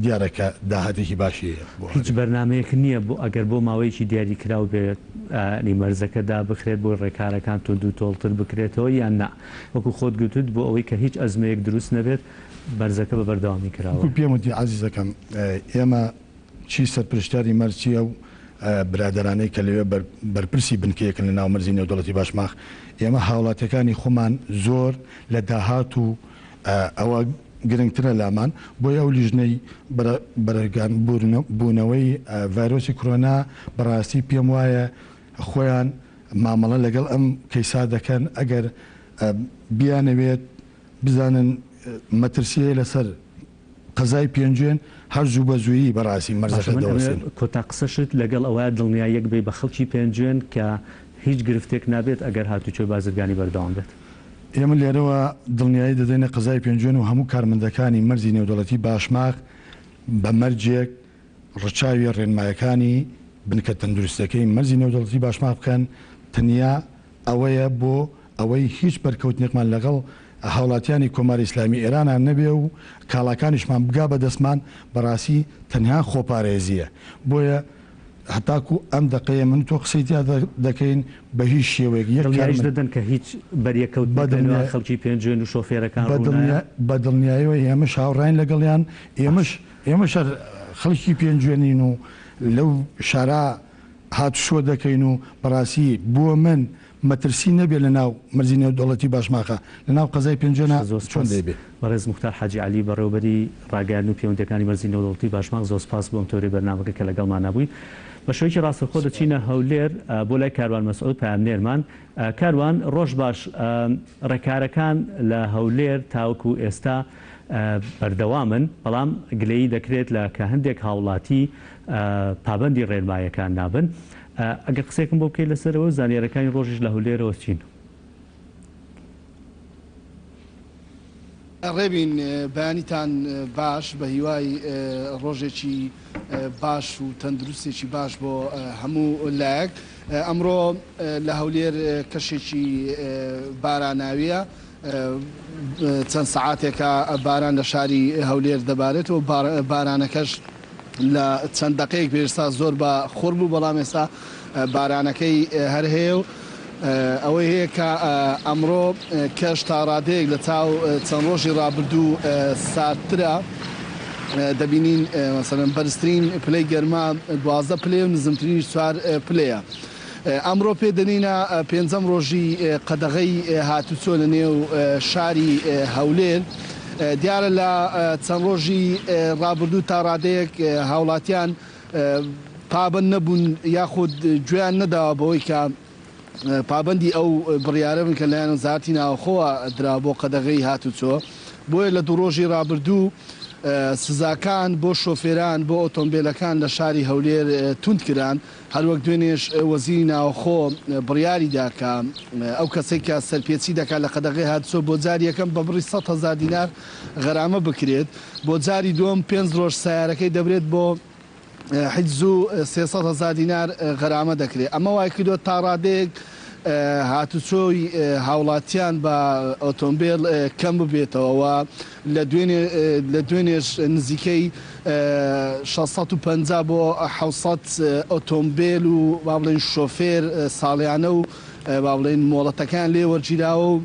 دیارە کە داهاتێکی باشی هەیە بۆ هیچ هەرێم. بەرنامەیەک نییە بۆ ئەگەر بۆ ماوەیەکی دیاریکراو بێت یانی مەرزەکە دابخرێت بۆی ڕێکارەکان توندوتۆڵتر بکرێتەوە یان نا وەکو خۆت گوتت بۆ ئەوەی کە هیچ ئەزمەیەک دروست نەبێت مەرزەکە بە بەردەوامی وەکو کراوەیە؟ پێم وتی عەزیزەکەم ئێمە چی سەرپرشتیاری مەرز چی ئەو برادەرانەی کە لەوێ بەرپرسی بنکەیەکن لە ناو مەرزی نێودەوڵەتی باشماخ ئێمە هاوڵاتیەکانی خۆمان زۆر لە داهات و ئەوە گرنگترە لامان، بۆیە ئەو لیژنەی بەرەنگاربوونەوەی ڤایرۆسی کرۆنا بەڕاستی پێم وایە خۆیان مامەڵە لەگەڵ ئەم کەیسا دەکەن، ئەگەر بیانەوێت بزانن مەترسی هەیە لەسەر قەزای پێنجوێن هەر زوو بە زوویی بەڕاستی باشە مەرزەکە من ئەمەوێ دەوەستێن. کۆتا قسەشت لەگەڵ ئەوەیە دڵنیاییەک بەی بە خەڵکی پێنجوێن کە هیچ گرفتێک نابێت ئەگەر هاتوچۆی بازرگانی بەردەوام بێت. ئێمە لێرەوە دڵنیایی دەدەینە قەزای پێنجوێن و هەموو کارمەندەکانی مەرزی نێودەوڵەتی باشماخ بە مەرجێک ڕچاوی ڕێنمایەکانی بنکە تەندروستیەکەی مەرزی نێودەوڵەتی باشماخ بکەن تەنیا ئەوەیە بۆ ئەوەی هیچ بەرکەوتنێکمان لەگەڵ هاوڵاتیانی کۆماری ئیسلامی ئێرانا نەبێ و کاڵاکانیشمان بگا بە دەستمان بەڕاستی تەنها خۆپارێزیە بۆیە هەتاکو ئەم دەقەیە من و تۆ قسەی تیا دەکەین بە هیچ شێوەیەک یەک دڵنیاییش کارمەند دەدەن کە هیچ بەریەککەوتنێک لە نێوان خەڵکی پێنجوێن و شۆفێرەکان ڕوونایە؟ بە دڵنیایەوە ئێمەش هاوڕاین لەگەڵیان، ئێمەش باشە. ئێمەش هەر خەڵکی پێنجوێنین و لەو شارە هاتوچۆ دەکەین و بەڕاستی بۆ من مەترسی نەبێ لە ناو مەرزی نێودەوڵەتی باشماخە لە ناو قەزای پێنجوێنە زۆر چۆن سپاس دەیبێ. بەڕێز موختار حاجی عەلی بەڕێوەبەری ڕاگەیاندن و پەیوەندیەکانی مەرزی نێودەوڵەتی باشماخ زۆر سپاس بۆ ئەم تەوەرەی بەرنامەکە کە لەگەڵمانا بووی. بە شێوەیەکی ڕاستەوخۆ دەچینە هەولێر بۆ لای کاروان مەسعود پەیامنێرمان. کاروان ڕۆژ باش ڕێکارەکان لە هەولێر تاوەکو ئێستا بەردەوامن بەڵام گلەیی دەکرێت لە کە هەندێک هاوڵاتی پابەندی ڕێنمایەکان نابن. ئەگەر قسەیەکم بۆ بکەیت لەسەرەوە زانیارەکانی ڕۆژیش لە هەولێرەوە چین؟ ڕێبین بەیانیتان باش بە هیوای ڕۆژێکی باش و تەندروستێکی باش بۆ هەموو لایەک ئەمڕۆ لە هەولێر کەشێکی باراناویە چەند سەعاتێکە باران لە شاری هەولێر دەبارێت و بارانەکەش لە چەند دەقەیەک پێش ئێستا زۆر بە خوڕ بوو، بەڵام ئێستا بارانەکەی هەر هەیە و ئەوەی هەیە کە ئەمڕۆ کەش تا ڕادەیەک لە چاو چەند ڕۆژی ڕابردوو ساردترە. دەبینین مەسەلەن بەرزترین پلەی گەرما 12 پلەیە و نزمترینیش چوار پلەیە. ئەمڕۆ پێ دەنێینە پێنجەم ڕۆژی قەدەغەی هاتوچۆ لە نێو شاری هەولێر. دیارە لە چەند ڕۆژی ڕابردوو تا ڕادەیەک هاوڵاتیان پابەند نەبوون یاخود گوێیان نەداوە بەوەی کە پابەندی ئەو بڕیارە بن کە لەلایەن وەزارەتی ناوخۆوە درا بۆ قەدەغەی هاتوچۆ. بۆیە لە دوو ڕۆژی ڕابردوو سزاکان بۆ شۆفێران بۆ ئۆتۆمبێلەکان لە شاری هەولێر توند کران. هەروەک دوێنێش وەزیری ناوخۆ بڕیاری دا کە ئەو کەسەی کە سەرپێچی دەکات لە قەدەغەی هاتوچۆ بۆ جاری یەکەم بە بڕی 100,000 دینار غەرامە بکرێت، بۆ جاری دووەم پێنج ڕۆژ سەیارەکەی دەبرێت بۆ حجز و 300,000 دینار غەرامە دەکرێت. ئەمە وایکردووە تا ڕادەیەک هاتوچۆی هاوڵاتیان بە ئۆتۆمبێل کەم ببێتەوە و لە دوێنێ لە دوێنێش نزیکەی 650 بۆ 700 ئۆتۆمبێل و با بڵێین شۆفێر ساڵیانە و با بڵێین مۆڵەتەکەیان لێ وەرگیراوە و.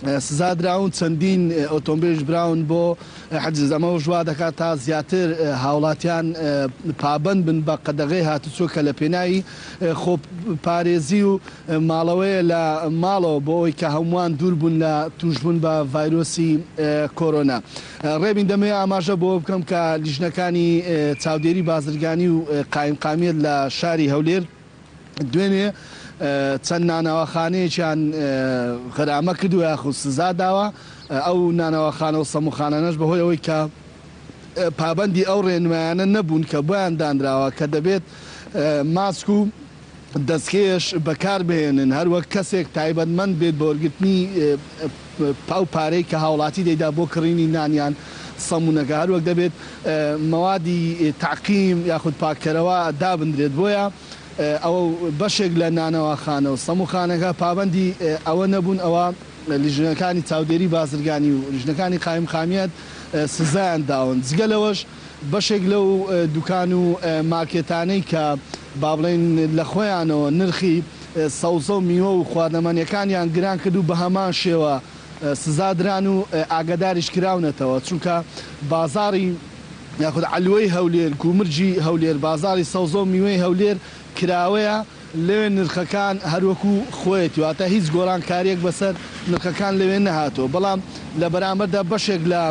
سزا دراون، چەندین ئۆتۆمبێلیش براون بۆ حجز، ئەمەش وا دەکات تا زیاتر هاوڵاتیان پابەند بن بە قەدەغەی هاتوچۆ کە لە پێناوی خۆپارێزی و ماڵەوەیە لە ماڵەوە بۆ ئەوەی کە هەمووان دوور بوون لە تووشبوون بە ڤایرۆسی کۆرۆنا. ڕێبین دەمەوێت ئاماژە بەوە بکەم کە لیژنەکانی چاودێری بازرگانی و قایمقامیەت لە شاری هەولێر دوێنێ چەند نانەواخانەیەکیان غەرامە کردووە یاخود سزا داوە، ئەو نانەواخانە و سەمونخانانەش بەهۆی ئەوەی کە پابەندی ئەو ڕێنمایانە نەبوون کە بۆیان دانراوە کە دەبێت ماسک و دەستکێش بەکاربهێنن، هەروەک کەسێک تایبەتمەند بێت بە وەرگرتنی ئەو پارەی کە هاوڵاتی دەیدا بۆ کڕینی نان یان سەمونەکە، هەروەک دەبێت مەوادی تەعقیم یاخود پاککەرەوە دابندرێت، بۆیە ئەو بەشێک لە نانەواخانە و سەمونخانەکە پابەندی ئەوە نەبوون ئەوا لیژنەکانی چاودێری بازرگانی و لیژنەکانی قایمقامیەت سزایان داون، جگە لەوەش بەشێک لەو دوکان و مارکێتانەی کە با بڵێین لە خۆیانەوە نرخی سەوزە و میوە و خواردنەمەنیەکانیان گران کرد و بەهەمان شێوە سزا دران و ئاگاداریش کراونەتەوە چونکە بازاڕی یاخود عەلوەی هەولێر، گومرگی هەولێر، بازاڕی سەوزە و میوەی هەولێر کراوەیە. لەوێ نرخەکان هەروەکو خۆیەتی واتە هیچ گۆڕانکاریەک بەسەر نرخەکان لەوێ نەهاتووە بەڵام لە بەرامبەردا بەشێک لە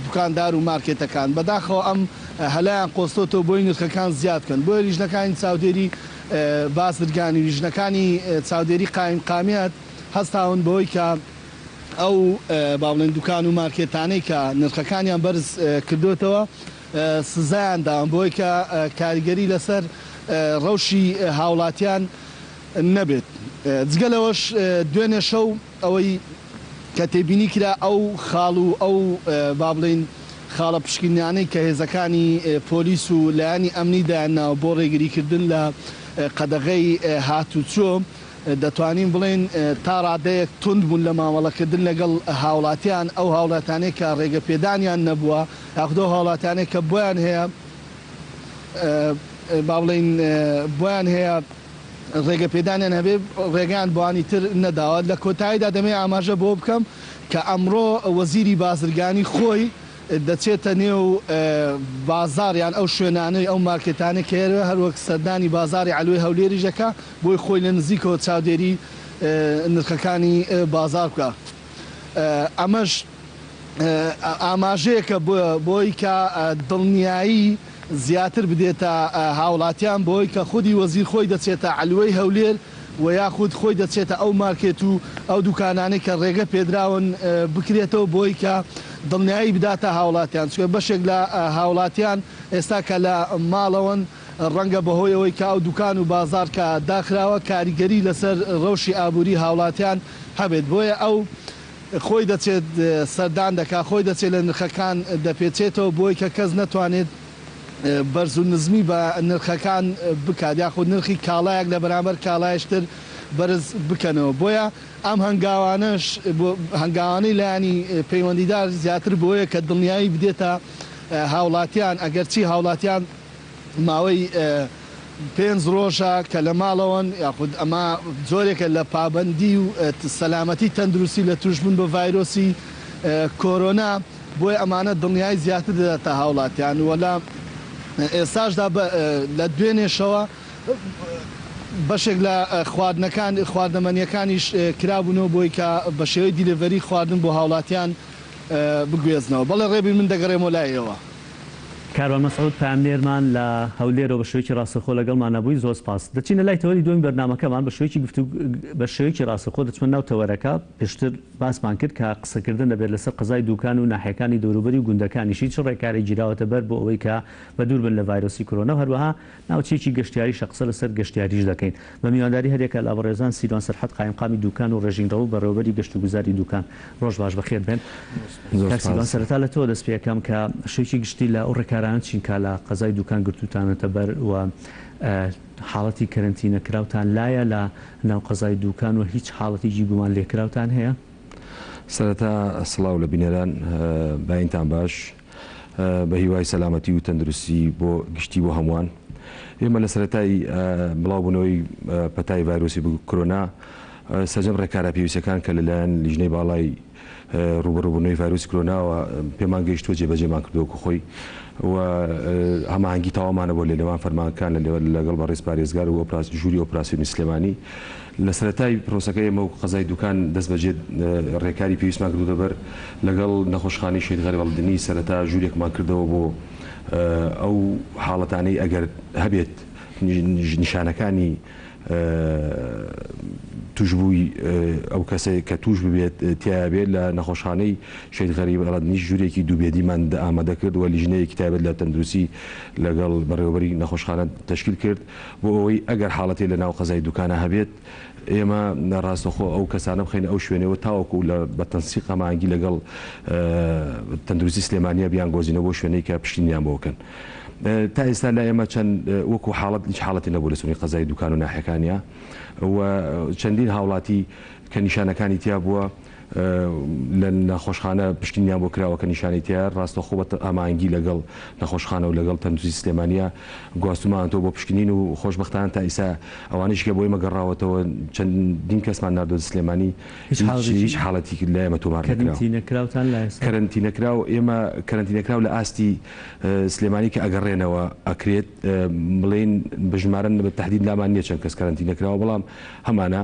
دوکاندار و مارکێتەکان بەداخەوە ئەم هەلەیان قۆستۆتەوە بۆی نرخەکان زیاد بکەن بۆیە لیژنەکانی چاودێری بازرگانی و لیژنەکانی چاودێری قایمقامیەت هەستاون بەوەی کە ئەو با بڵێن دوکان و مارکێتانەی کە نرخەکانیان بەرز کردۆتەوە سزایان داون بۆی کە کاریگەری لەسەر ڕەوشی هاوڵاتیان نەبێت. جگە لەوەش دوێنێ شەو ئەوەی کە تێبینی کرا ئەو خاڵ و ئەو با بڵێین خاڵە پشکنینانەی کە هێزەکانی پۆلیس و لایەنی ئەمنی دایانناوە بۆ ڕێگریکردن لە قەدەغەی هاتوچۆ، دەتوانین بڵێین تا ڕادەیەک توند بوون لە مامەڵەکردن لەگەڵ هاوڵاتیان، ئەو هاوڵاتیانەی کە ڕێگەپێدانیان نەبووە یاخود ئەو هاوڵاتیانەی کە بۆیان هەیە با بڵێین بۆیان هەیە ڕێگەپێدانیان هەبێ ڕێگەیان بۆانی تر نەداوە. لە کۆتاییدا دەمەوێت ئاماژە بەوە بکەم کە ئەمڕۆ وەزیری بازرگانی خۆی دەچێتە نێو بازاڕ یان ئەو شوێنانەی ئەو مارکێتانەی کە هەیە هەروەک سەردانی بازاڕی عەلوەی هەولێریش دەکا بۆی خۆی لە نزیکەوە چاودێری نرخەکانی بازاڕ بکا ئەمەش ئاماژەیەکە بۆی کە دڵنیایی زیاتر بدێتە هاوڵاتیان بۆی کە خودی وەزیر خۆی دەچێتە عەلوەی هەولێر و یاخود خۆی دەچێتە ئەو مارکێت و ئەو دوکانانەی کە ڕێگە پێدراون بکرێتەوە بۆی کە دڵنیایی بداتە هاوڵاتیان چونکە بەشێک لە هاوڵاتیان ئێستا کە لە ماڵەوەن ڕەنگە بەهۆی ئەوەی کە ئەو دوکان و بازاڕ کە داخراوە کاریگەری لەسەر ڕەوشی ئابووری هاوڵاتیان هەبێت بۆیە ئەو خۆی دەچێت سەردان دەکات خۆی دەچێت لە نرخەکان دەپێچێتەوە بۆی کە کەس نەتوانێت بەرز و نزمی بە نرخەکان بکات یاخود نرخی کاڵایەک لە بەرامبەر کاڵایش تر بەرز بکەنەوە بۆیە ئەم هەنگاوانەش هەنگاوانەی لایەنی پەیوەندیدار زیاتر بۆیە کە دڵنیایی بدێتە هاوڵاتیان ئەگەرچی هاوڵاتیان ماوەی پێنج ڕۆژە کە لە ماڵەوەن یاخود ئەمە جۆرێکە لە پابەندی و سەلامەتی تەندروستی لە توشبوون بە ڤایرۆسی کۆرۆنا بۆیە ئەمانە دڵنیایی زیاتر دەداتە هاوڵاتیان و لە ئێستاشدا لە دوێنێشەوە بەشێک لە خواردنەکان خواردەمەنیەکانیش کرابوونەوە بۆی کە بە شێوەی دیلێڤەری خواردن بۆ هاوڵاتیان بگوێزنەوە. بەڵێ ڕێبین من دەگەڕێمەوە لای ئێوە. کاروان مەسعود پەیامنێرمان لە هەولێرەوە بە شێوەیەکی ڕاستەوخۆ لەگەڵمانە بووی زۆر سپاس. دەچینە لای تەوەری دووەمی بەرنامەکەمان بە شێوەیەکی گفتو بە شێوەیەکی ڕاستەوخۆ دەچمە ناو تەوەرەکە پێشتر باسمان کرد کە قسەکردن دەبێت لەسەر قەزای دووکان و ناحیەکانی دەوروبەری و گوندەکانیشی چ ڕێکارێک گیراوەتە بەر بۆ ئەوەی کە بەدوور بن لە ڤایرۆسی کۆرۆنا و هەروەها ناوچەیەکی گەشتیاریشە قسە لەسەر گەشتیاریش دەکەین بە میوانداری هەریەکە لە بەڕێزان سیروان سەرحەد قایمقامی دوکان و ڕێژین ڕەوف بەڕێوەبەری گەشتوگوزاری دوکان ڕۆژ باش بەخێر بێن زۆر کاک سیروان سپاس. سەرەتا لە تۆوە دەست پێکەم کە شێوەیەکی گشتی لە ئەو ڕێکارانە چین کە لە قەزای دوکان گرتووتانەتە بەر و حاڵەتی کەرەنتینە کراوتان لایە لە ناو قەزای دوکان و هیچ حاڵەتێکی گومان لێکراوتان هەیە؟ سەرەتا سڵاو لە بینەران بەینتان باش. بە هیوای سەلامەتی و تەندروستی بۆ گشتی بۆ هەمووان. ئێمە لە سەرەتای بڵاوبوونەوەی پەتای ڤایرۆسی کرۆنا سەرجەم ڕێکارە پێویستەکان کە لەلایەن لیژنەی باڵای ڕووبەڕووبوونەوەی ڤایرۆسی کرۆناوە پێمان گەیشتووە جێبەجێمان کردووە وەکو خۆی و هەماهەنگی تەواومان هەبووە لە نێوان فەرمانگەکان لەگەڵ بەڕێز پارێزگار و ژووری ئۆپراسیۆنی سلێمانی. لە سەرەتای پرۆسەکە ئێمە وەکو قەزای دوکان دەستبەجێ ڕێکاری پێویستمان گرتووەتە بەر لەگەڵ نەخۆشخانەی شەهید غەریب ئەڵدنی سەرەتا ژوورێکمان کردەوە بۆ ئەو حاڵەتانەی ئەگەر هەبێت نیشانەکانی توشبووی ئەو کەسەی کە توش ببێت تیایا بێت لە نەخۆشخانەی شەهید غەریب ئەڵەدنیش ژوورێکی دوو بێدیمان ئامادە کرد و لیژنەیەکی تایبەت لە تەندروستی لەگەڵ بەڕێوەبەری نەخۆشخانە تەشکیل کرد بۆ ئەوەی ئەگەر حاڵەتێ لە ناو قەزای دوکانە هەبێت ئێمە ڕاستەخۆ ئەو کەسانە بخەینە ئەو شوێنەوە تاوەکو لە بە تەنسیق هەماهەنگی لەگەڵ تەندروستی سلێمانیە بیانگۆزینەوە بۆ شوێنەی کە پشکنینیان بۆ بکەن. تا ئێستا لای ئێمە چەند وەکو حاڵەت هیچ حاڵەتی نەبوو لە سنووری قەزای دوکان و ناحیەکانیا و چەندین هاوڵاتی کە نیشانەکانی تیا بووە لە نەخۆشخانە پشکنینیان بۆ کراوە کە نیشانەی تیا ڕاستەوخۆ بە ئامانگی لەگەڵ نەخۆشخانە و لەگەڵ تەندروستی سلێمانیا گواستومانەتەوە بۆ پشکنین و خۆشبەختانە تا ئیسا ئەوانەیش کە بۆ ئێمە گەڕاوەتەوە چەندین کەسمان ناردۆتە سلێمانی هیچ حاڵەتیک لای ئێمە تۆمار نەکراوە. کەرەنتینەکراوتان لای ئێستا؟ کەرەنتینەکراو ئێمە کەرەنتینەکراو لە ئاستی سلێمانی کە ئەگەڕێنەوە ئەکرێت بڵێین بە ژمارە بە تەحدید لامان نییە چەند کەس کەرەنتینە کراوە بەڵام هەمانە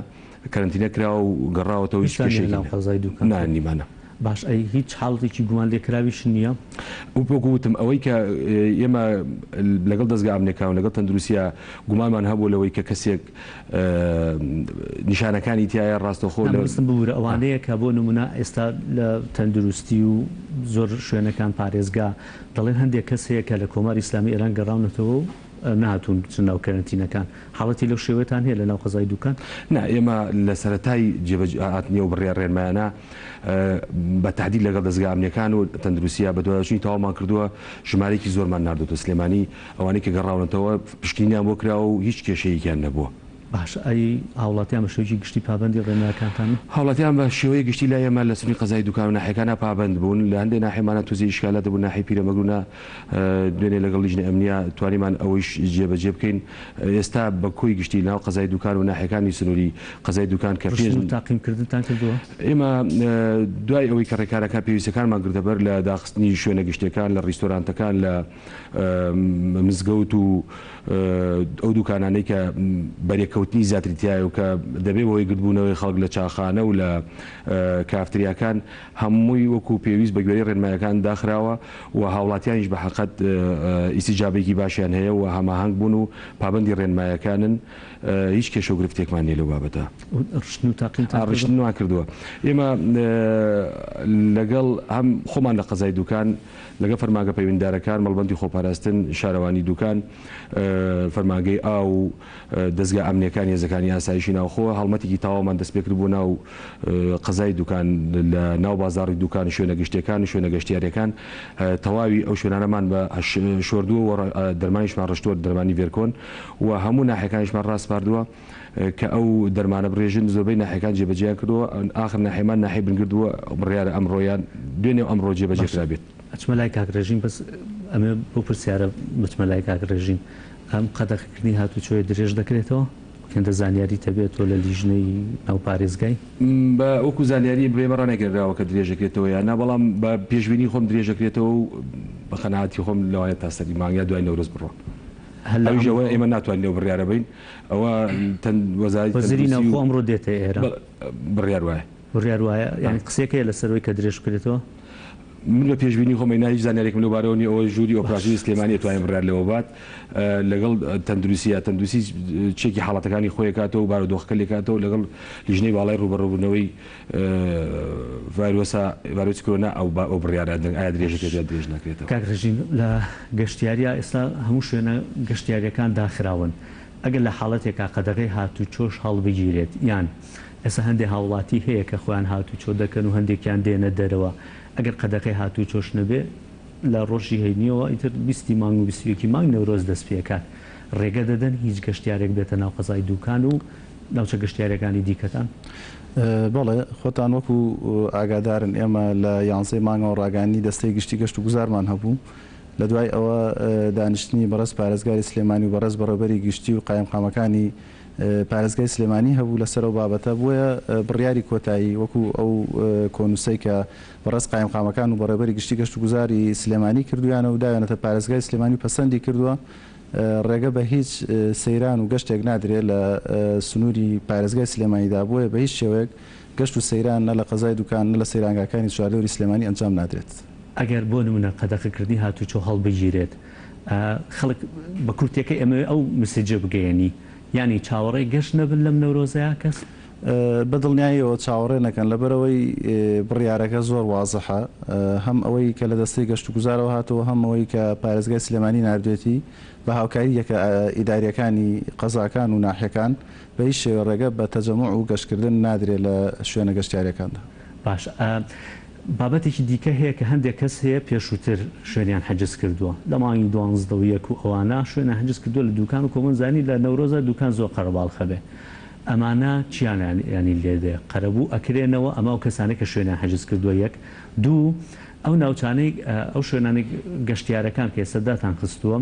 کەرەنتینە کراوە و گەڕاوەتەوە هیچ هیچتان نییە کێشەیەکی لەناو نییە قەزای دوکان نا نیمانە. باش ئەی هیچ حاڵەتێکی گومان لێکراویش نییە؟ وەکو وتم ئەوەی کە ئێمە لەگەڵ دەزگا ئەمنیەکان و لەگەڵ تەندروستیا گومانمان هەبوو لەوەی کە کەسێک نیشانەکانی تیایە ڕاستەوخۆ نا لە مەبەستم ببورە ئەوانەیە کە بۆ نمونە ئێستا لە تەندروستی و زۆر شوێنەکان پارێزگا دەڵێن هەندێک کەس هەیە کە لە کۆماری ئیسلامی ئێران گەڕاونەتەوە و نەهاتوون بچنە ناو کەرەنتینەکان حاڵەتی لەو شێوەیەتان هەیە لە ناو قەزای دوکان؟ نا ئێمە لە سەرەتای جێبەجێ هاتنی ئەو بڕیار ڕێنمایانە بە تەحدید لەگەڵ دەزگا ئەمنیەکان و تەندروستیا بەدواداچوونی تەواومان کردووە ژمارەیەکی زۆرمان ناردۆتە سلێمانی ئەوانەی کە گەڕاونەتەوە پشکنینیان بۆ کراوە و هیچ کێشەیەکیان نەبووە. باشە ئەی هاوڵاتیان بە شێوەیەکی گشتی پابەندی ڕێنمایەکانتانن؟ هاوڵاتیان بە شێوەیەک گشتی لای ئێمە لە سنووری قەزای دوکان و ناحیەکانا پابەند بوون، لە هەندێ ناحیەمانا توزێ ئیشکالات هەبوو، ناحیەی پیرەمەگرونا دوێنێ لەگەڵ لیژنە ئەمنییا توانیمان ئەوەیش جێبەجێ بکەین، ئێستا بە کۆی گشتی لەناو قەزای دوکان و ناحیەکانی سنووری قەزای دوکان کە ڕشتن و تاقیمکردنتان کردووە؟ ئێمە دوای ئەوەی کە ڕێکارەکە پێویستەکانمان گرتە بەر لە داخستنی شوێنە گشتیەکان، لە ڕیستۆرانتەکان، لە مزگەوت و ئەو دوکانانەی کە بەرێکەوتنی زیاتری تیایە و کە دەبێ بەهۆی گردبوونەوەی خەڵک لە چاخانە و لە کافتریاکان هەمووی وەکو پێویست بە گوێرەی ڕێنمایەکان داخراوە و هاوڵاتیانیش بە حەقەت ئیستیجابەیەکی باشیان هەیە و هەماهەنگ بوون و پابەندی ڕێنمایەکانن هیچ کێشە و گرفتێکمان نییە لەو بابەتە. ڕشتن و تاقیمتان کردووە؟ ڕشتنمان کردووە. ئێمە لەگەڵ هەم خۆمان لە قەزای دوکان، لەگەڵ فەرمانگە پەیوەندیدارەکان، مەڵبەندی خۆپاراستن، شارەوانی دوکان، فەرمانگەی ئاو و دەزگا ئەمنییەکانی هێزەکانی ئاسایشی ناوخۆ، هەڵمەتێکی تەواومان دەستپێکرد بۆ ناو قەزای دوکان، لە ناو بازاڕی دوکان، شوێنە گشتییەکان و شوێنە گەشتیارییەکان، تەواوی ئەو شوێنانەمان بە شۆردووە و دەرمانیشمان ڕشتووە، دەرمانی ڤێرکۆن و هەموو ناحیەکانیشمان ڕاسپاردووە. کە ئەو دەرمانە بڕێژن، زۆربەی ناحیەکان جێبەجێیان کردووە، ئاخر ناحیەمان ناحیەی بنگرد بووە، بڕیارە ئەمڕۆ یان دوێنێ و ئەمڕۆ جێبەجێ باشە کرابێت. ئەچمە لای کاک ڕێژین بەس ئەمەوێ بەو پرسیارە بچمە لای کاک ڕێژین ئەم قەدەغەکردنی هاتوچۆیە درێژ دەکرێتەوە؟ وەک هێندە زانیاریت هەبێت تۆ لە لیژنەی ناو پارێزگای؟ بە وەکو زانیاری بە ئێمە ڕانەگەیەنراوە کە درێژ دەکرێتەوە یان نا، بەڵام بە پێشبینی خۆم درێژ دەکرێتەوە و بە قەناعەتی خۆم لەوانەیە تا سەری مانگ یا دوای نەورۆز بڕوا. هەر لە ئەویش ئەوە ئەمڕۆ. ئێمە ناتوانین ئەو بڕیارە بەین، ئەوە تەن وەزارەتی وەزیری تەندروستی و. ناوخۆ ئەمڕۆ دێتە ئێرە. بەڵێ بڕیار وایە. بڕیار وایە، یانی قسەیەک هەیە لەسەر ئەوەی کە درێژ بکرێتەوە؟ من بە پێشبینی خۆم ئەینا هیچ زانیاریەکم لەو بارەوە نیە، ئەوە ژووری باش ئۆپراسیۆنی سلێمانی سپاس. ئەتوانێت بڕیار لەوە بات لەگەڵ تەندروسیە، تەندروستی چێکی حاڵەتەکانی خۆی ئەکاتەوە و بارودۆخەکە لێکاتەوە لەگەڵ لیژنەی باڵای ڕووبەڕووبوونەوەی ڤایرۆسە ڤایرۆسی کۆرۆنا ئەو ئەو بڕیارە ئەدەن ئایا درێژ باش دەکرێت یا درێژ ناکرێتەوە. کاک ڕێژین لە گەشتیاریا ئێستا هەموو شوێنە گەشتیاریەکان داخراون ئەگەر لە حاڵەتێکا قەدەغەی هاتوچۆش هەڵبگیرێت یان ئێستا هەندێ هاوڵاتی هەیە کە خۆیان هاتوچۆ دەکەن و هەندێکیان دێنە دەرەوە ئەگەر قەدەغەی هاتوچۆش نەبێ لە ڕۆژی هەینیەوە ئیتر 20 ی مانگ و 21 ی مانگ نەورۆز دەست پێکات ڕێگە دەدەن هیچ گەشتیارێک بێتە ناو قەزای دوکان و ناوچە گەشتیاریەکانی دیکەتان؟ بەڵێ، خۆتان وەکو ئاگادارن ئێمە لە یانزەی مانگەوە ڕاگەیاندنی دەستەی گشتی گەشت و گوزارمان هەبوو، لە دوای ئەوە دانیشتنی بەڕێز پارێزگاری سلێمانی و بەڕێز بەڕێوبەری گشتی و قایمقامەکانی پارێزگای سلێمانی هەبوو لەسەر ئەو بابەتە، بۆیە بڕیاری کۆتایی وەکو ئەو کۆنووسەی کە بەڕێز قایمقامەکان و بەڕێوەبەری گشتی گەشتوگوزاری سلێمانی کردوویانە و داویانەتە پارێزگای سلێمانی و پەسەندی کردووە، ڕێگە بە هیچ سەیران و گەشتێک نادرێت لە سنووری پارێزگای سلێمانیدا، بۆیە بە هیچ شێوەیەک گەشت و سەیران نە لە قەزای دوکان نە لە سەیرانگاکانی چواردەوری سلێمانی ئەنجام نادرێت. ئەگەر بۆ نموونە قەدەغەکردنی هاتوچۆ هەڵبگیرێت، خەڵک بە کورتیەکەی ئەمەوێ ئەو مسجە بگەیەنی یانی چاوەڕێی گەشت نەبن لەم نەورۆزەیا کەس؟ بە دڵنیاییەوە چاوەڕێ نەکەن لەبەرئەوەی بڕیارەکە زۆر وازحە هەم ئەوەی کە لە دەستەی گەشتوگوزارەوە هاتووە هەم ئەوەی کە پارێزگای سلێمانی ناردوێتی بە هاوکاری یەکە ئیدارییەکانی قەزاکان و ناحیەکان بە هیچ شێوەیە ڕێگە بە تەجەموع و گەشتکردن نادرێت لە شوێنە گەشتیارییەکاندا. باشە بابەتێکی دیکە هەیە کە هەندێک کەس هەیە پێشووتر شوێنیان حجز کردووە لە مانگی دوانزدە و یەک و ئەوانە شوێنیان حجز کردووە لە دوکان و کۆمەن زانی لە نەورۆزا دوکان زۆر قەرەباڵخە بێ ئەمانە چیان یانی لێ دێ قەرەبوو ئەکرێنەوە ئەمە ئەو کەسانەی کە شوێنیان حجز کردووە یەک دوو ئەو ناوچانەی ئەو شوێنانەی گەشتیارەکان کە ئێستا داتان خستووە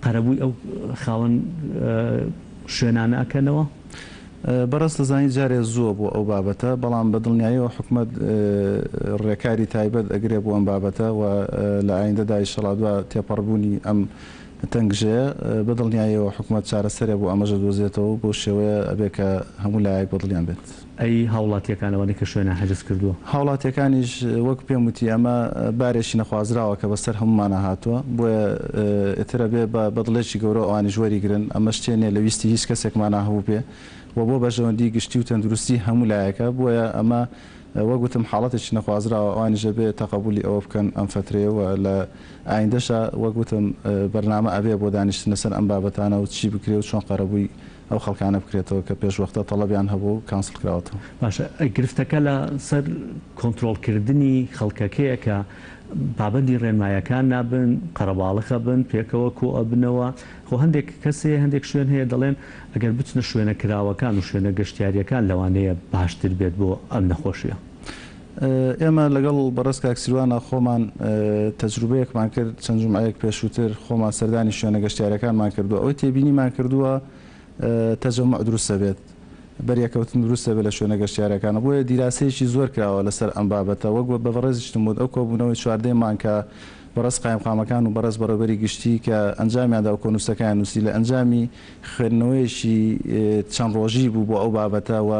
قەرەبووی ئەو خاوەن شوێنانە ئەکەنەوە؟ بەڕێز دەزانی جارێ زووە بۆ ئەو بابەتە، بەڵام بە دڵنیاییەوە حکومەت ڕێکاری تایبەت ئەگرێ بۆ ئەم بابەتە و لە ئایندەدا ئیشەڵا دوا تێپەڕبوونی ئەم تەنگژەیە بە دڵنیاییەوە حکومەت چارەسەرێ بۆ ئەمەش ئەدۆزێتەوە و بەو شێوەیە ئەبێ کە هەموو لایەک بە دڵیان بێت. ئەی هاوڵاتیەکان ئەوانەی کە شوێنیان حجز کردووە؟ هاوڵاتیەکانیش وەک پێم وتی ئەمە بارێکی نەخوازراوە کە بەسەر هەموومانا هاتووە بۆیە ئیتر ئەبێ بە بەدڵێکی گەورەوە ئەوانیش وەریگرن ئەمە شتێ نیە لە ویستی هیچ کەسێکمانا هەبووبێ و بۆ بەرژەوەندی گشتی و تەندروستی هەموو لایەکە بۆیە ئەمە وەک وتم حاڵەتێکی نەخوازراوە ئەوانیش ئەبێ تەقەبولی ئەوە بکەن ئەم فەترەیە و لە ئایندەشا وەک وتم بەرنامە ئەبێ بۆ دانیشتن لەسەر ئەم بابەتانە و چی بکرێ و چۆن قەرەبووی ئەو خەڵکانە بکرێتەوە کە پێش وەختە تەڵەبیان هەبوو و کانسڵ کراوەتەوە. باشە گرفتەکە لە سەر کۆنترۆڵ کردنی خەڵکەکەیە کە پابەندی ڕێنمایەکان نابن، قەرەباڵخ ئەبن، پێکەوە کۆ ئەبنەوە، خۆ هەندێک کەس هەیە هەندێک شوێن هەیە دەڵێن ئەگەر بچنە شوێنە کراوەکان و شوێنە گەشتیارییەکان لەوانەیە باشتر بێت بۆ ئەم نەخۆشیە. ئێمە لەگەڵ بەڕێز کاک سیروانا خۆمان تەجروبەیەکمان کرد چەند جومعەیەک پێشووتر خۆمان سەردانی شوێنە گەشتیارەکانمان کردووە ئەوەی تێبینیمان کردووە تەجەموع دروست دەبێت بەریەکەوتن دروست دەبێت لە شوێنە گەشتیارەکانە بۆیە دیراسەیەکی زۆر کراوە لەسەر ئەم بابەتە وەک بە بەڕێزیشتم وت ئەو کۆبوونەوەی چواردەی مانگ کە بەڕێز قایمقامەکان و بەڕێز بەڕێوبەری گشتی کە ئەنجامیاندا و کۆنووسەکەیان نووسی لە ئەنجامی خوێندنەوەیەکی چەند ڕۆژی بوو بۆ ئەو بابەتە و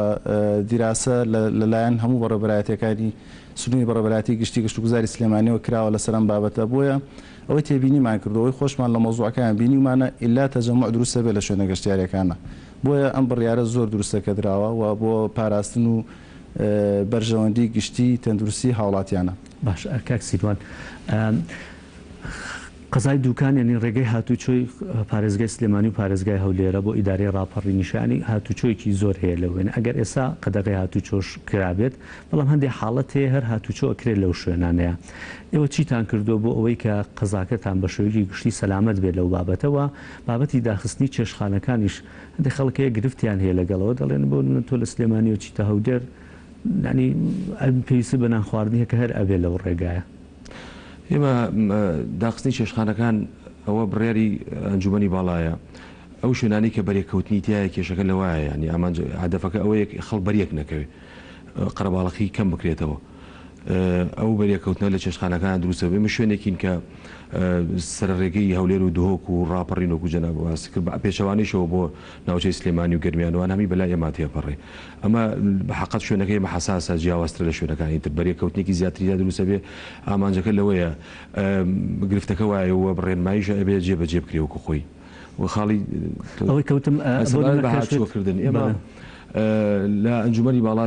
دیراسە لە لایەن هەموو بەڕێوەبەرایەتیەکانی سنووری بەڕێوەبەرایەتی گشتی گەشتوگوزاری سلێمانیەوە کراوە لەسەر ئەم بابەتە بۆیە ئەوەی تێبینیمان کردووە ئەوەی خۆشمان لە مەوزوعەکەیان بینیومانە ئیلا تەجەموع دروست دەبێت لە شوێنە گەشتیاریەکانە بۆیە ئەم بڕیارە زۆر دروستە کە دراوە و بۆ پاراستن و بەرژەوەندی گشتی تەندروستی هاوڵاتیانە. باشە کاک سیروان قەزای دوکان یانی ڕێگەی هاتوچۆی پارێزگای سلێمانی و پارێزگای هەولێرە بۆ ئیدارەی ڕاپەڕینیش یانی هاتوچۆیەکی زۆر هەیە لەو وێنە ئەگەر ئێستا قەدەغەی هاتوچۆش کرابێت بەڵام هەندێک حاڵەت هەیە هەر هاتوچۆ ئەکرێت لەو شوێنانەیە ئێوە چیتان کردووە بۆ ئەوەی کە قەزاکەتان بە شێوەیەکی گشتی سەلامەت بێت لەو بابەتەوە بابەتی داخستنی چێشتخانەکانیش هەندێک خەڵک هەیە گرفتیان هەیە لەگەڵەوە دەڵێن بۆ نمونە تۆ لە سلێمانیەوە چیتە هەولێر یانی پێویستت بە نان خواردن هەیە کە هەر ئەبێ لەو ڕێگایە. ئێمە داخستنی چێشتخانەکان ئەوە بڕیاری ئەنجومەنی باڵایە ئەو شوێنانەی کە بەرێککەوتنی تیایە کێشەکە لەوایە یانی ئامانج هەدەفەکە ئەوەیە خەڵک بەریەک نەکەوێ قەرەباڵخی کەم بکرێتەوە ئەو بەریەککەوتنە لە چێشتخانەکان دروست دەبێت. ئێمە شوێنێکین کە سەر ڕێگەی هەولێر و دهۆک و ڕاپەڕین وەکو جەناب باست کرد بە پێچەوانەیشەوە بۆ ناوچەی سلێمانی و گەرمیان وان هەمی بەلای ئێمە تێپەڕێ. ئەمە بە حەقەت شوێنەکەی ئێمە حەساسە جیاوازترە لە شوێنەکانی تر بەریەککەوتنێکی زیاتری تیا دروست ئەبێ ئامانجەکە لەوەیە گرفتەکە وایە و ڕێنماییش ئەبێ جێبەجێ بکرێ وەکو خۆی. و خاڵی ئەوەی کە وتم بۆ سەبارەت بە هاتوچۆکردن ئێمە لە ئەنجومەنی باڵا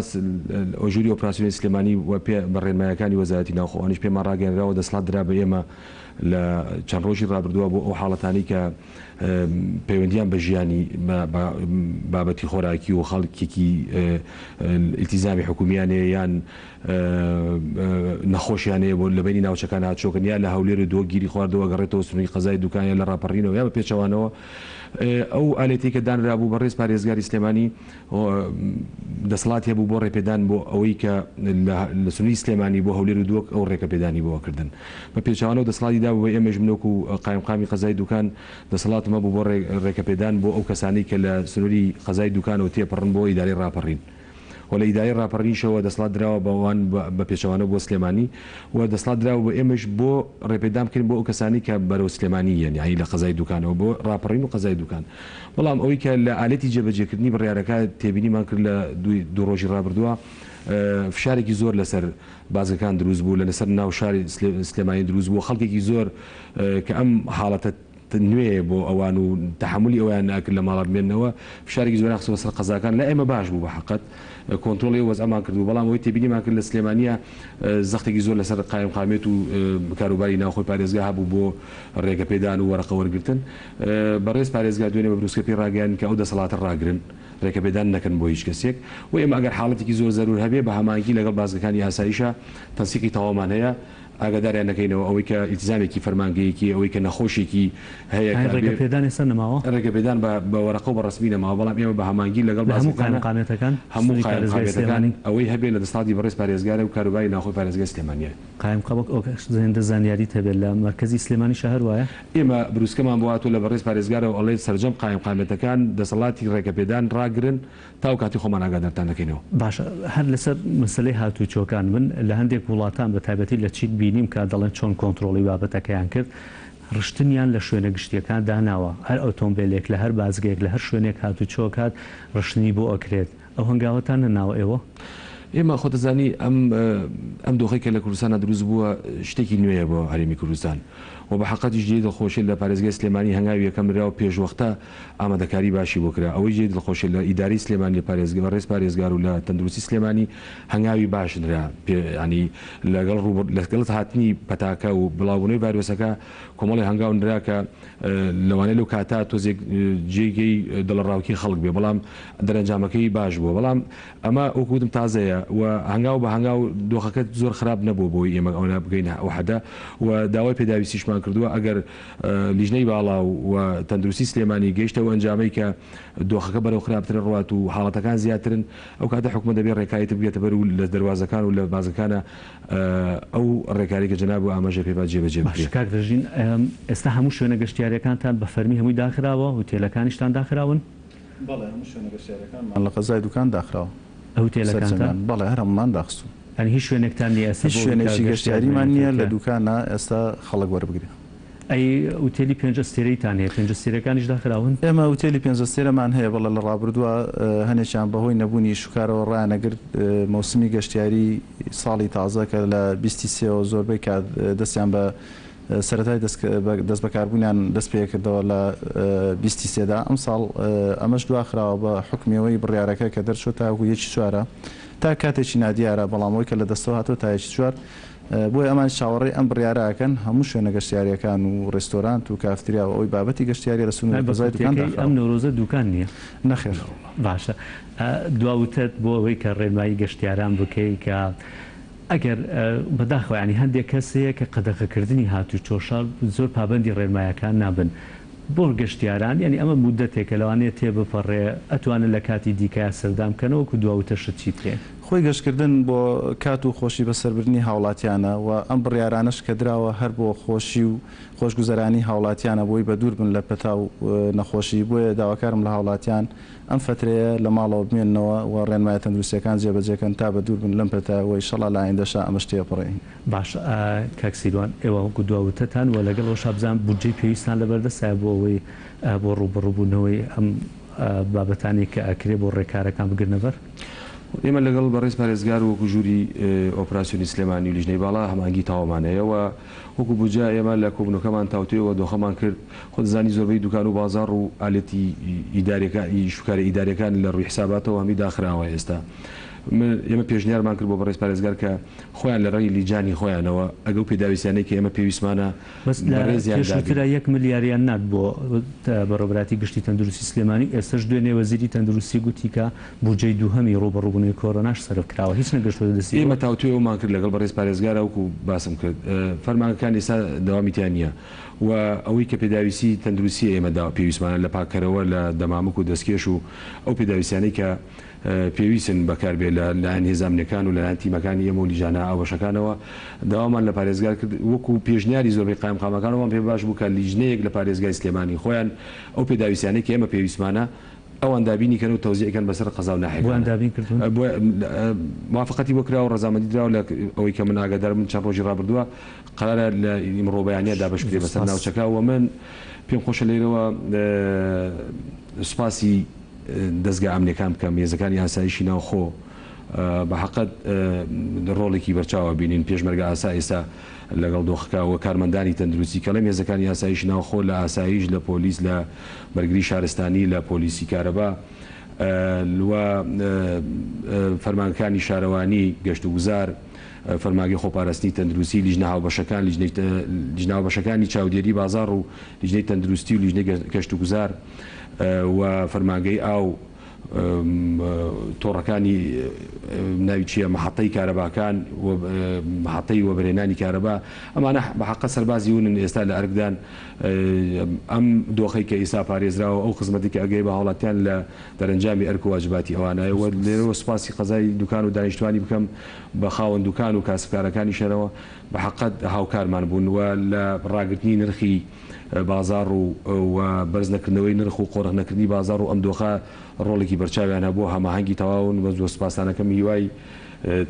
ژووری ئۆپراسیۆنی سلێمانی و پێ بە ڕێنمایەکانی وەزارەتی ناوخۆ ئەوانیش پێمان ڕاگەیەنراوە دەسەڵات درا بە ئێمە لە چەند ڕۆژی ڕابردووە بۆ ئەو حاڵەتانەی کە پەیوەندیان بە ژیانی بابەتی خۆراکی و خەڵکێکی ئیلتیزامی حکومیان هەیە یان نەخۆشیان هەیە بۆ لە بەینی ناوچەکان هاتچۆکەن یا لە هەولێر و دهۆک گیری خواردووە ئەگەڕێتەوە سنووری قەزای دوکان یا لە ڕاپەڕینەوە یا بە پێچەوانەوە ئەو ئالێتەی کە دانرابوو بەڕێز پارێزگاری سلێمانی دەسەڵاتی هەبوو بۆ ڕێپێدان بۆ ئەوەی کە لە سنووری سلێمانی بۆ هەولێر و دهۆک ئەو ڕێکە پێدانی بۆ ئەکردن بە پێچەوانەوە دەسەڵاتی دابوو. درابوو بە ئێمەیش من وەکو قایمقامی قەزای دوکان دەسەڵاتم هەبوو بۆ ڕێکەپێدان بۆ ئەو کەسانەی کە لە سنووری قەزای دوکانەوە تێپەڕن بۆ ئیدارەی ڕاپەڕین و لە ئیدارەی ڕاپەڕینیشەوە دەسەڵات دراوە بە وان بە پێچەوانەوە بۆ سلێمانی و دەسەڵات دراوە بە ئێمەیش بۆ ڕێپێدان بکەین بۆ ئەو کەسانەی کە بەرەو سلێمانی یەن یانی لە قەزای دوکانەوە بۆ ڕاپەڕین و قەزای دوکان بەڵام ئەوەی کە لە ئالێتی جێبەجێکردنی بڕیارەکە تێبینیمان کرد لە دوو ڕۆژی ڕابردووە فشارێکی زۆر لەسەر بازگەکان دروست بوو، لە لەسەر ناو شاری سلێمانی دروست بوو، خەڵکێکی زۆر کە ئەم حاڵەتە نوێیە بۆ ئەوان و تەحەمولی ئەوەیان نەئەکرد لە ماڵا بمێننەوە، فشارێکی زۆریان خستووە سەر قەزاکان، لای ئێمە باش بوو بە حەقەت کۆنترۆڵی ئەو وەزعەمان کردبوو، بەڵام ئەوەی تێبینیمان کرد لە سلێمانییە زەختێکی زۆر لەسەر قایمقامیەت و کاروباری ناوخۆی پارێزگا هەبوو بۆ رێگەپێدان و وەرەقە وەرگرتن، بەڕێز پارێزگار دوێنێ بە بروسکە پێی راگەیاندین کە ئەو دەسەڵاتە راگرن. ڕێگەپێدان نەکەن بۆ هیچ کەسێک و ئێمە ئەگەر حاڵەتێکی زۆر زەرور هەبێ بە هەماهەنگی لەگەڵ بازگەکانی ئاسایشا تەنسیقی تەواومان هەیە ئاگاداریان دەکەینەوە ئەوەی کە ئیلتیزامێکی فەرمانگەیەکی ئەوەی کە نەخۆشێکی هەیە ئایا کە ئەبێ ڕێگەپێدان ئێستا نەماوە؟ ڕێگەپێدان بە بە وەرەقە و بە ڕەسمی نەماوە بەڵام ئێمە بە هەماهەنگی لەگەڵ لە هەموو بازگەکانا قایمقامیەتەکان هەموو سنووری پارێزگای قایمقامیەتەکان سلێمانی؟ ئەوەی هەبێ لە دەسەڵاتی بەڕێز پارێزگارە و کاروباری ناوخۆی پارێزگای سلێمانیە. قایمقام وەک ئەوەک هێندە زانیاریت هەبێت لە مەرکەزی سلێمانیشا هەر وایە؟ ئێمە بروسکەمان بۆ هاتووە لە بەڕێز پارێزگارەوە ئەڵێت سەرجەم قایمقامیەتەکان دەسەڵاتی ڕێگەپێدان ڕاگرن تا ئەو کاتی خۆمان ئاگادارتان دەکەینەوە. باشە هەر لەسەر مەسەلەی هاتووچۆکان من لە هەندێک وڵاتان بە تایبەتی لە چین بینیم کە دەڵێن چۆن کۆنترۆڵی بابەتەکەیان کرد ڕشتنیان لە شوێنە گشتیەکان داناوە هەر ئۆتۆمبێلێک لە هەر بازگەیەک لە هەر شوێنێک هاتووچۆ کات ڕشتنی بۆ ئەکرێت ئەو هەنگاوەتان نەناوە ئێوە؟ ئێمە خۆت دەزانی ئەم ئەم دۆخەی کە لە کوردستانا دروست بووە شتێکی نوێیە بۆ هەرێمی کوردستان و بە حەقەتیش جێی دڵخۆشیە لە پارێزگای سلێمانی هەنگاوی یەکەم نرا و پێشوەختە ئامادەکاری باشی بۆ کرا ئەوەی جێی دڵخۆشیە لە ئیدارەی سلێمانی لە پارێزگا بەڕێز پارێزگار و لە تەندروستی سلێمانی هەنگاوی باش نرا پێ یانی لەگەڵ ڕووبڕ لەگەڵ هاتنی پەتاکە و بڵاوبوونەوەی ڤایرۆسەکە کۆمەڵێ هەنگاو نرا کە لەوانەیە لەو کاتە تۆزێک جێگەی دڵەڕاوکێی خەڵک بێ بەڵام دەرەنجامەکەی باش بووە بەڵام ئەمە وەکو وتم تازەیە و هەنگاو بە هەنگاو دۆخەکە زۆر خراپ نەبووە بۆی ئێمە ئەوەنە بگەینە ئەو حەدە و داوای پێداویستیشمان کردووە ئەگەر لیژنەی باڵا و تەندروستی سلێمانی گەیشتە ئەو ئەنجامەی کە دۆخەکە بەرەو خراپتر ڕوات و حاڵەتەکان زیاترن ئەو کاتە حکومەت دەبێ ڕێکاری تر بگرێتە بەر و لە دەروازەکان و لە بازگەکانا ئەو ڕێکارەی کە جەنابو ئاماژەی پێ با جێبەجێ باشە بکرێ. کاک ڕژین ئێستا هەموو شوێنە گەشتیاریەکانتان بە فەرمی هەمووی داخراوە هوتێلەکانیشتان داخراون؟ بەڵێ هەموو شوێنە گەشتیاریەکانمان لە قەزای دوکان داخراوە هوتێلەکانتان؟ سەرجەمیان بەڵێ هەر هەموومان داخستوون. یانی هیچ شوێنێکتان نیە ئێستا هیچ بۆ ئەوەی کە شوێنێکی گەشتیار گەشتیاریمان بێنێتەوە نیە لە تیا؟ دوکانا ئێستا خەڵک وەربگرێ. ئەی ئوتێلی پێنج ئەستێرەیتان هەیە، پێنج ئەستێرەکانیش داخراون؟ ئێمە ئوتێلی پێنج ئەستێرەمان هەیە، بەڵێ لە ڕابردووە هەنێکیان بەهۆی نەبوونی ئیشوکارەوە ڕایانەگرت، مەوسمی گەشتیاری ساڵی تازە کە لە بیستی سێوە زۆربەی کات دەستیان بە سەرەتای دەستبەکاربوونیان دەست پێکردەوە لە بیستی سێدا، ئەمساڵ ئەمەش دواخراوە بە حوکمی ئەوەی بڕیارەکە کە دەرچووە تاوەکو یەکی چوارە تا کاتێکی نادیارە، بەڵام ئەوەی کە لە دەستەوە هاتووە تا یەکی چوار بۆیە ئەمانیش چاوەڕێی ئەم بڕیارە ئەکەن، هەموو شوێنە گەشتیارییەکان و ڕێستۆرانت و کافتریا و ئەوەی بابەتی گەشتیارییە لە سنووری بە قەزای دوکان کورتیەکەی ئەم داخراوە. نەورۆزە دوکان نییە؟ نەخێر. باشە دوا وتەت بۆ ئەوەی کە ڕێنمایی گەشتیاران بکەی کە ئەگەر بەداخەوە یانی هەندێک کەس هەیە کە قەدەغەکردنی هاتوچۆ شار زۆر پابەندی ڕێنمایەکان نابن بۆ گەشتیاران یانی ئەمە مودەتێکە لەوانەیە تێبپەڕێ ئەتوانن لە کاتی دیکەیا سەردان بکەنەوە وەکو دوا وتەشت چیت هەیە؟ خۆی گەشتکردن بۆ کات و خۆشی بەسەربردنی هاوڵاتیانە و ئەم بڕیارانەش کە دراوە هەر بۆ خۆشی و خۆشگوزەرانی هاوڵاتیانە بۆی بەدوور بن لە پەتا و نەخۆشی بۆیە داواکارم لە هاوڵاتیان ئەم فەترەیە لە ماڵەوە بمێننەوە و ڕێنمایە تەندروستیەکان جێبەجێکەن تا بەدوور بن لەم پەتایە و ئیشەڵا لە ئایندەشا ئەمەش تێپەڕێین. باشە کاک سیروان ئێوە وەکو دوا وتەتان و لەگەڵ ئەوەشا بزانم بودجەی پێویستان لەبەردەستایە بۆ ئەوەی بۆ ڕووبەڕووبوونەوەی ئەم بابەتانەی کە ئەکرێ بۆ ڕێکارەکان بگرنە بەر؟ ئێمە لەگەڵ بەڕێز پارێزگار و وەکو ژووری ئۆپراسیۆنی سلێمانی و لیژنەی باڵا هەماهەنگی تەواومان هەیە و وەکو بودجە ئێمە لە کۆبوونەکەمان تاوتوێ و دۆخەمان کرد خۆ دەزانی زۆربەی دوکان و بازاڕ و ئالەتی ئیداریەکان ئیش و کارە ئیداریەکان لە ڕووی حساباتەوە هەمی داخراوە ئێستا ئێمە پێشنیارمان کرد بۆ بەڕێز پارێزگار کە خۆیان لە ڕێی لیجانی خۆیانەوە ئەگەو پێداویستیانەی کە ئێمە پێویستمانە بەس لە بەڕێزیان دابین. پێشووترا یەک ملیاریان نارد بۆ بەڕێوەبەرایەتی گشتی تەندروستی سلێمانی و ئێستەش دوێنێ وەزیری تەندروستی گوتی کە بودجەی دووهەمی ڕووبەڕووبوونەوەی کۆرۆناش سەرف کراوە هیچ نەگەشتووەتە دەستی ئێمە ئێوە؟ تاوتوێ ئەومان کرد لەگەڵ بەڕێز پارێزگارا وەکو باسم کرد فەرمانگەکان ئێستا دەوامی تیا نییە و ئەوەی کە پێداویستی تەندروستیە ئێمە دا پێویستمانە لە پاککەرەوە لە دەمامک و دەستکێش و ئەو پێداویستیانەی کە. پێویستن بەکاربێ لە لایەن هێزە ئەمنیەکان و لەلایەن تیمەکانی ئێمە و لیژانە هاوبەشەکانەوە داوامان لە پارێزگار کرد وەکو پێشنیاری زۆربەی قایمقامەکان وام پێ باش بوو کە لیژنەیەک لە پارێزگای سلێمانی خۆیان ئەو پێداویستیانەی کە ئێمە پێویستمانە ئەوان دابینی کەن و تەوزیعی کەن بەسەر قەزا و بۆیان ناحیەکانا. دابین کردوون؟ بۆ موافەقەتی بۆ کراوە و ڕەزامەندی دراوە لە ئەوەی کە من ئاگادار بم چەند ڕۆژی ڕابردووە قەرارە لە ئیمڕۆ بەیانیا دابەش زۆر کرێ بەسەر سپاس. ناوچەکە و من پێم خۆشە لێرەوە سوپاسی دەزگا ئەمنیەکان بکەم، هێزەکانی ئاسایشی ناوخۆ بە حەقەت ڕۆڵێکی بەرچاو ئەبینین، پێشمەرگە ئاسا ئێستا لەگەڵ دۆخەکە و کارمەندانی تەندروستی کەڵێم هێزەکانی ئاسایشی ناوخۆ لە ئاسایش، لە پۆلیس، لە بەرگری شارستانی، لە پۆلیسی کارەبا و فەرمانگەکانی شارەوانی، گەشتوگوزار، فەرمانگەی خۆپاراستنی تەندروستی، لیژنە هاوبەشەکان، لیژنە هاوبەشەکانی چاودێری بازاڕ و لیژنەی تەندروستی و لیژنەی گەشتوگوزار و فەرمانگەی ئاو، تۆڕەکانی ناوی چییە مەحەتەی کارەباکان و مەحەتەی وەبەرهێنانی کارەبا ئەمانە بە حەقە سەربازی ونن ئێستا لە ئەرکدان ئەم دۆخەی کە ئیستا پارێزراوە ئەو خزمەتی کە ئەگەی بە هاوڵاتیان لە دەرەنجامی ئەرک و واجباتی ئەوانایە و لێرەوە سوپاسی قەزای دوکان و دانیشتوانی بکەم بە خاوەن دوکان و کاسبکارەکانی شەرەوە بە حەقەت هاوکارمان بوون و لە ڕاگرتنی نرخی بازاڕ و و بەرز نەکردنەوەی نرخ و قۆرخ نەکردنی بازاڕ و ئەم دۆخە ڕۆڵێکی بەرچاویان هەبوو هەماهەنگی تەواون و زۆر سوپاستانەکەم هیوای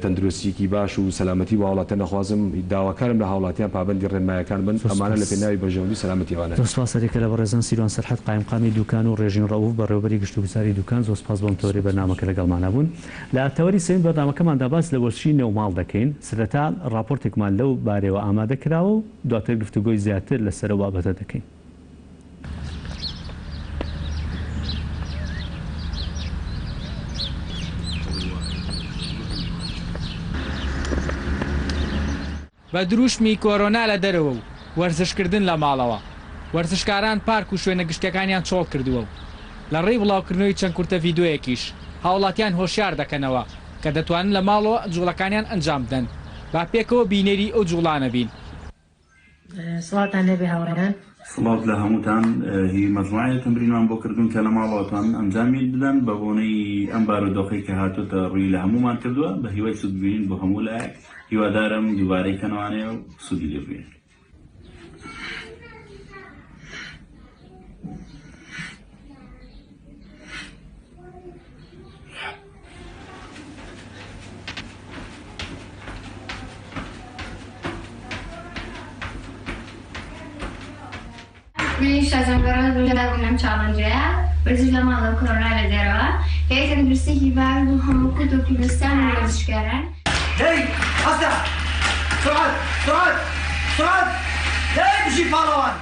تەندروستیەکی باش و سەلامەتی بۆ هاوڵاتیان دەخوازم داواکارم لە هاوڵاتیان پابەندی ڕێنمایەکان بن زۆر ئەمانە لە سوپاس. پێناوی بەرژەوەندی و سەلامەتی ئەوانە. زۆر سوپاس هەریەکە لە بەڕێزان سیروان سەرحەد قایمقامی دوکان و ڕێژین ڕەئوف بەڕێوەبەری گشتوگوزاری دوکان زۆر سوپاس بۆم تەوەری بەرنامەکە لەگەڵمانا بوون. لە تەوەری سێیەمی بەرنامەکەماندا باس لە وەرزشی نێوماڵ دەکەین، سەرەتا ڕاپۆرتێکمان لەو بارەیەوە ئامادە کراوە و دواتر گفتوگۆی زیاتر لەسەر ئەو بابەتە دەکەین. بە دروشمی کۆرۆنا لە دەرەوە و وەرزشکردن لە ماڵەوە، وەرزشکاران پارک و شوێنە گشتیەکانیان چۆڵ کردووە و لە ڕێی بڵاوکردنەوەی چەند کورتە ڤیدۆیەکیش هاوڵاتیان هۆشیار دەکەنەوە کە دەتوانن لە ماڵەوە جوڵەکانیان ئەنجام بدەن، با پێکەوە بینەری ئەو جوڵانە بین. سڵاوتان لێبێ هاوڕێیان. سڵاو لە هەمووتان هی مەجموعەیە تەمرینمان بۆ کردوون کە لە ماڵەوە توانن ئەنجامی بدەن بە بۆنەی ئەم بارودۆخەی کە هاتۆتە ڕووی لە هەموومان کردووە بە هیوای سوود بینین بۆ هەموو لایەک هیوادارم دووبارەی کەنەوانەیە و سوودی لێ ببینن. منیش شازم گەڕان بەشدار بووم لەم چاڵنجەیە وەرزش لە ماڵەوە کۆرۆنا لە دەرەوە هەیە تەندروستیەکی باش بۆ هەموو کورد و کوردستان و وەرزشکاران. دەی هەستە سرعەت سرعەت سرعەت دەی بژی پاڵەوان.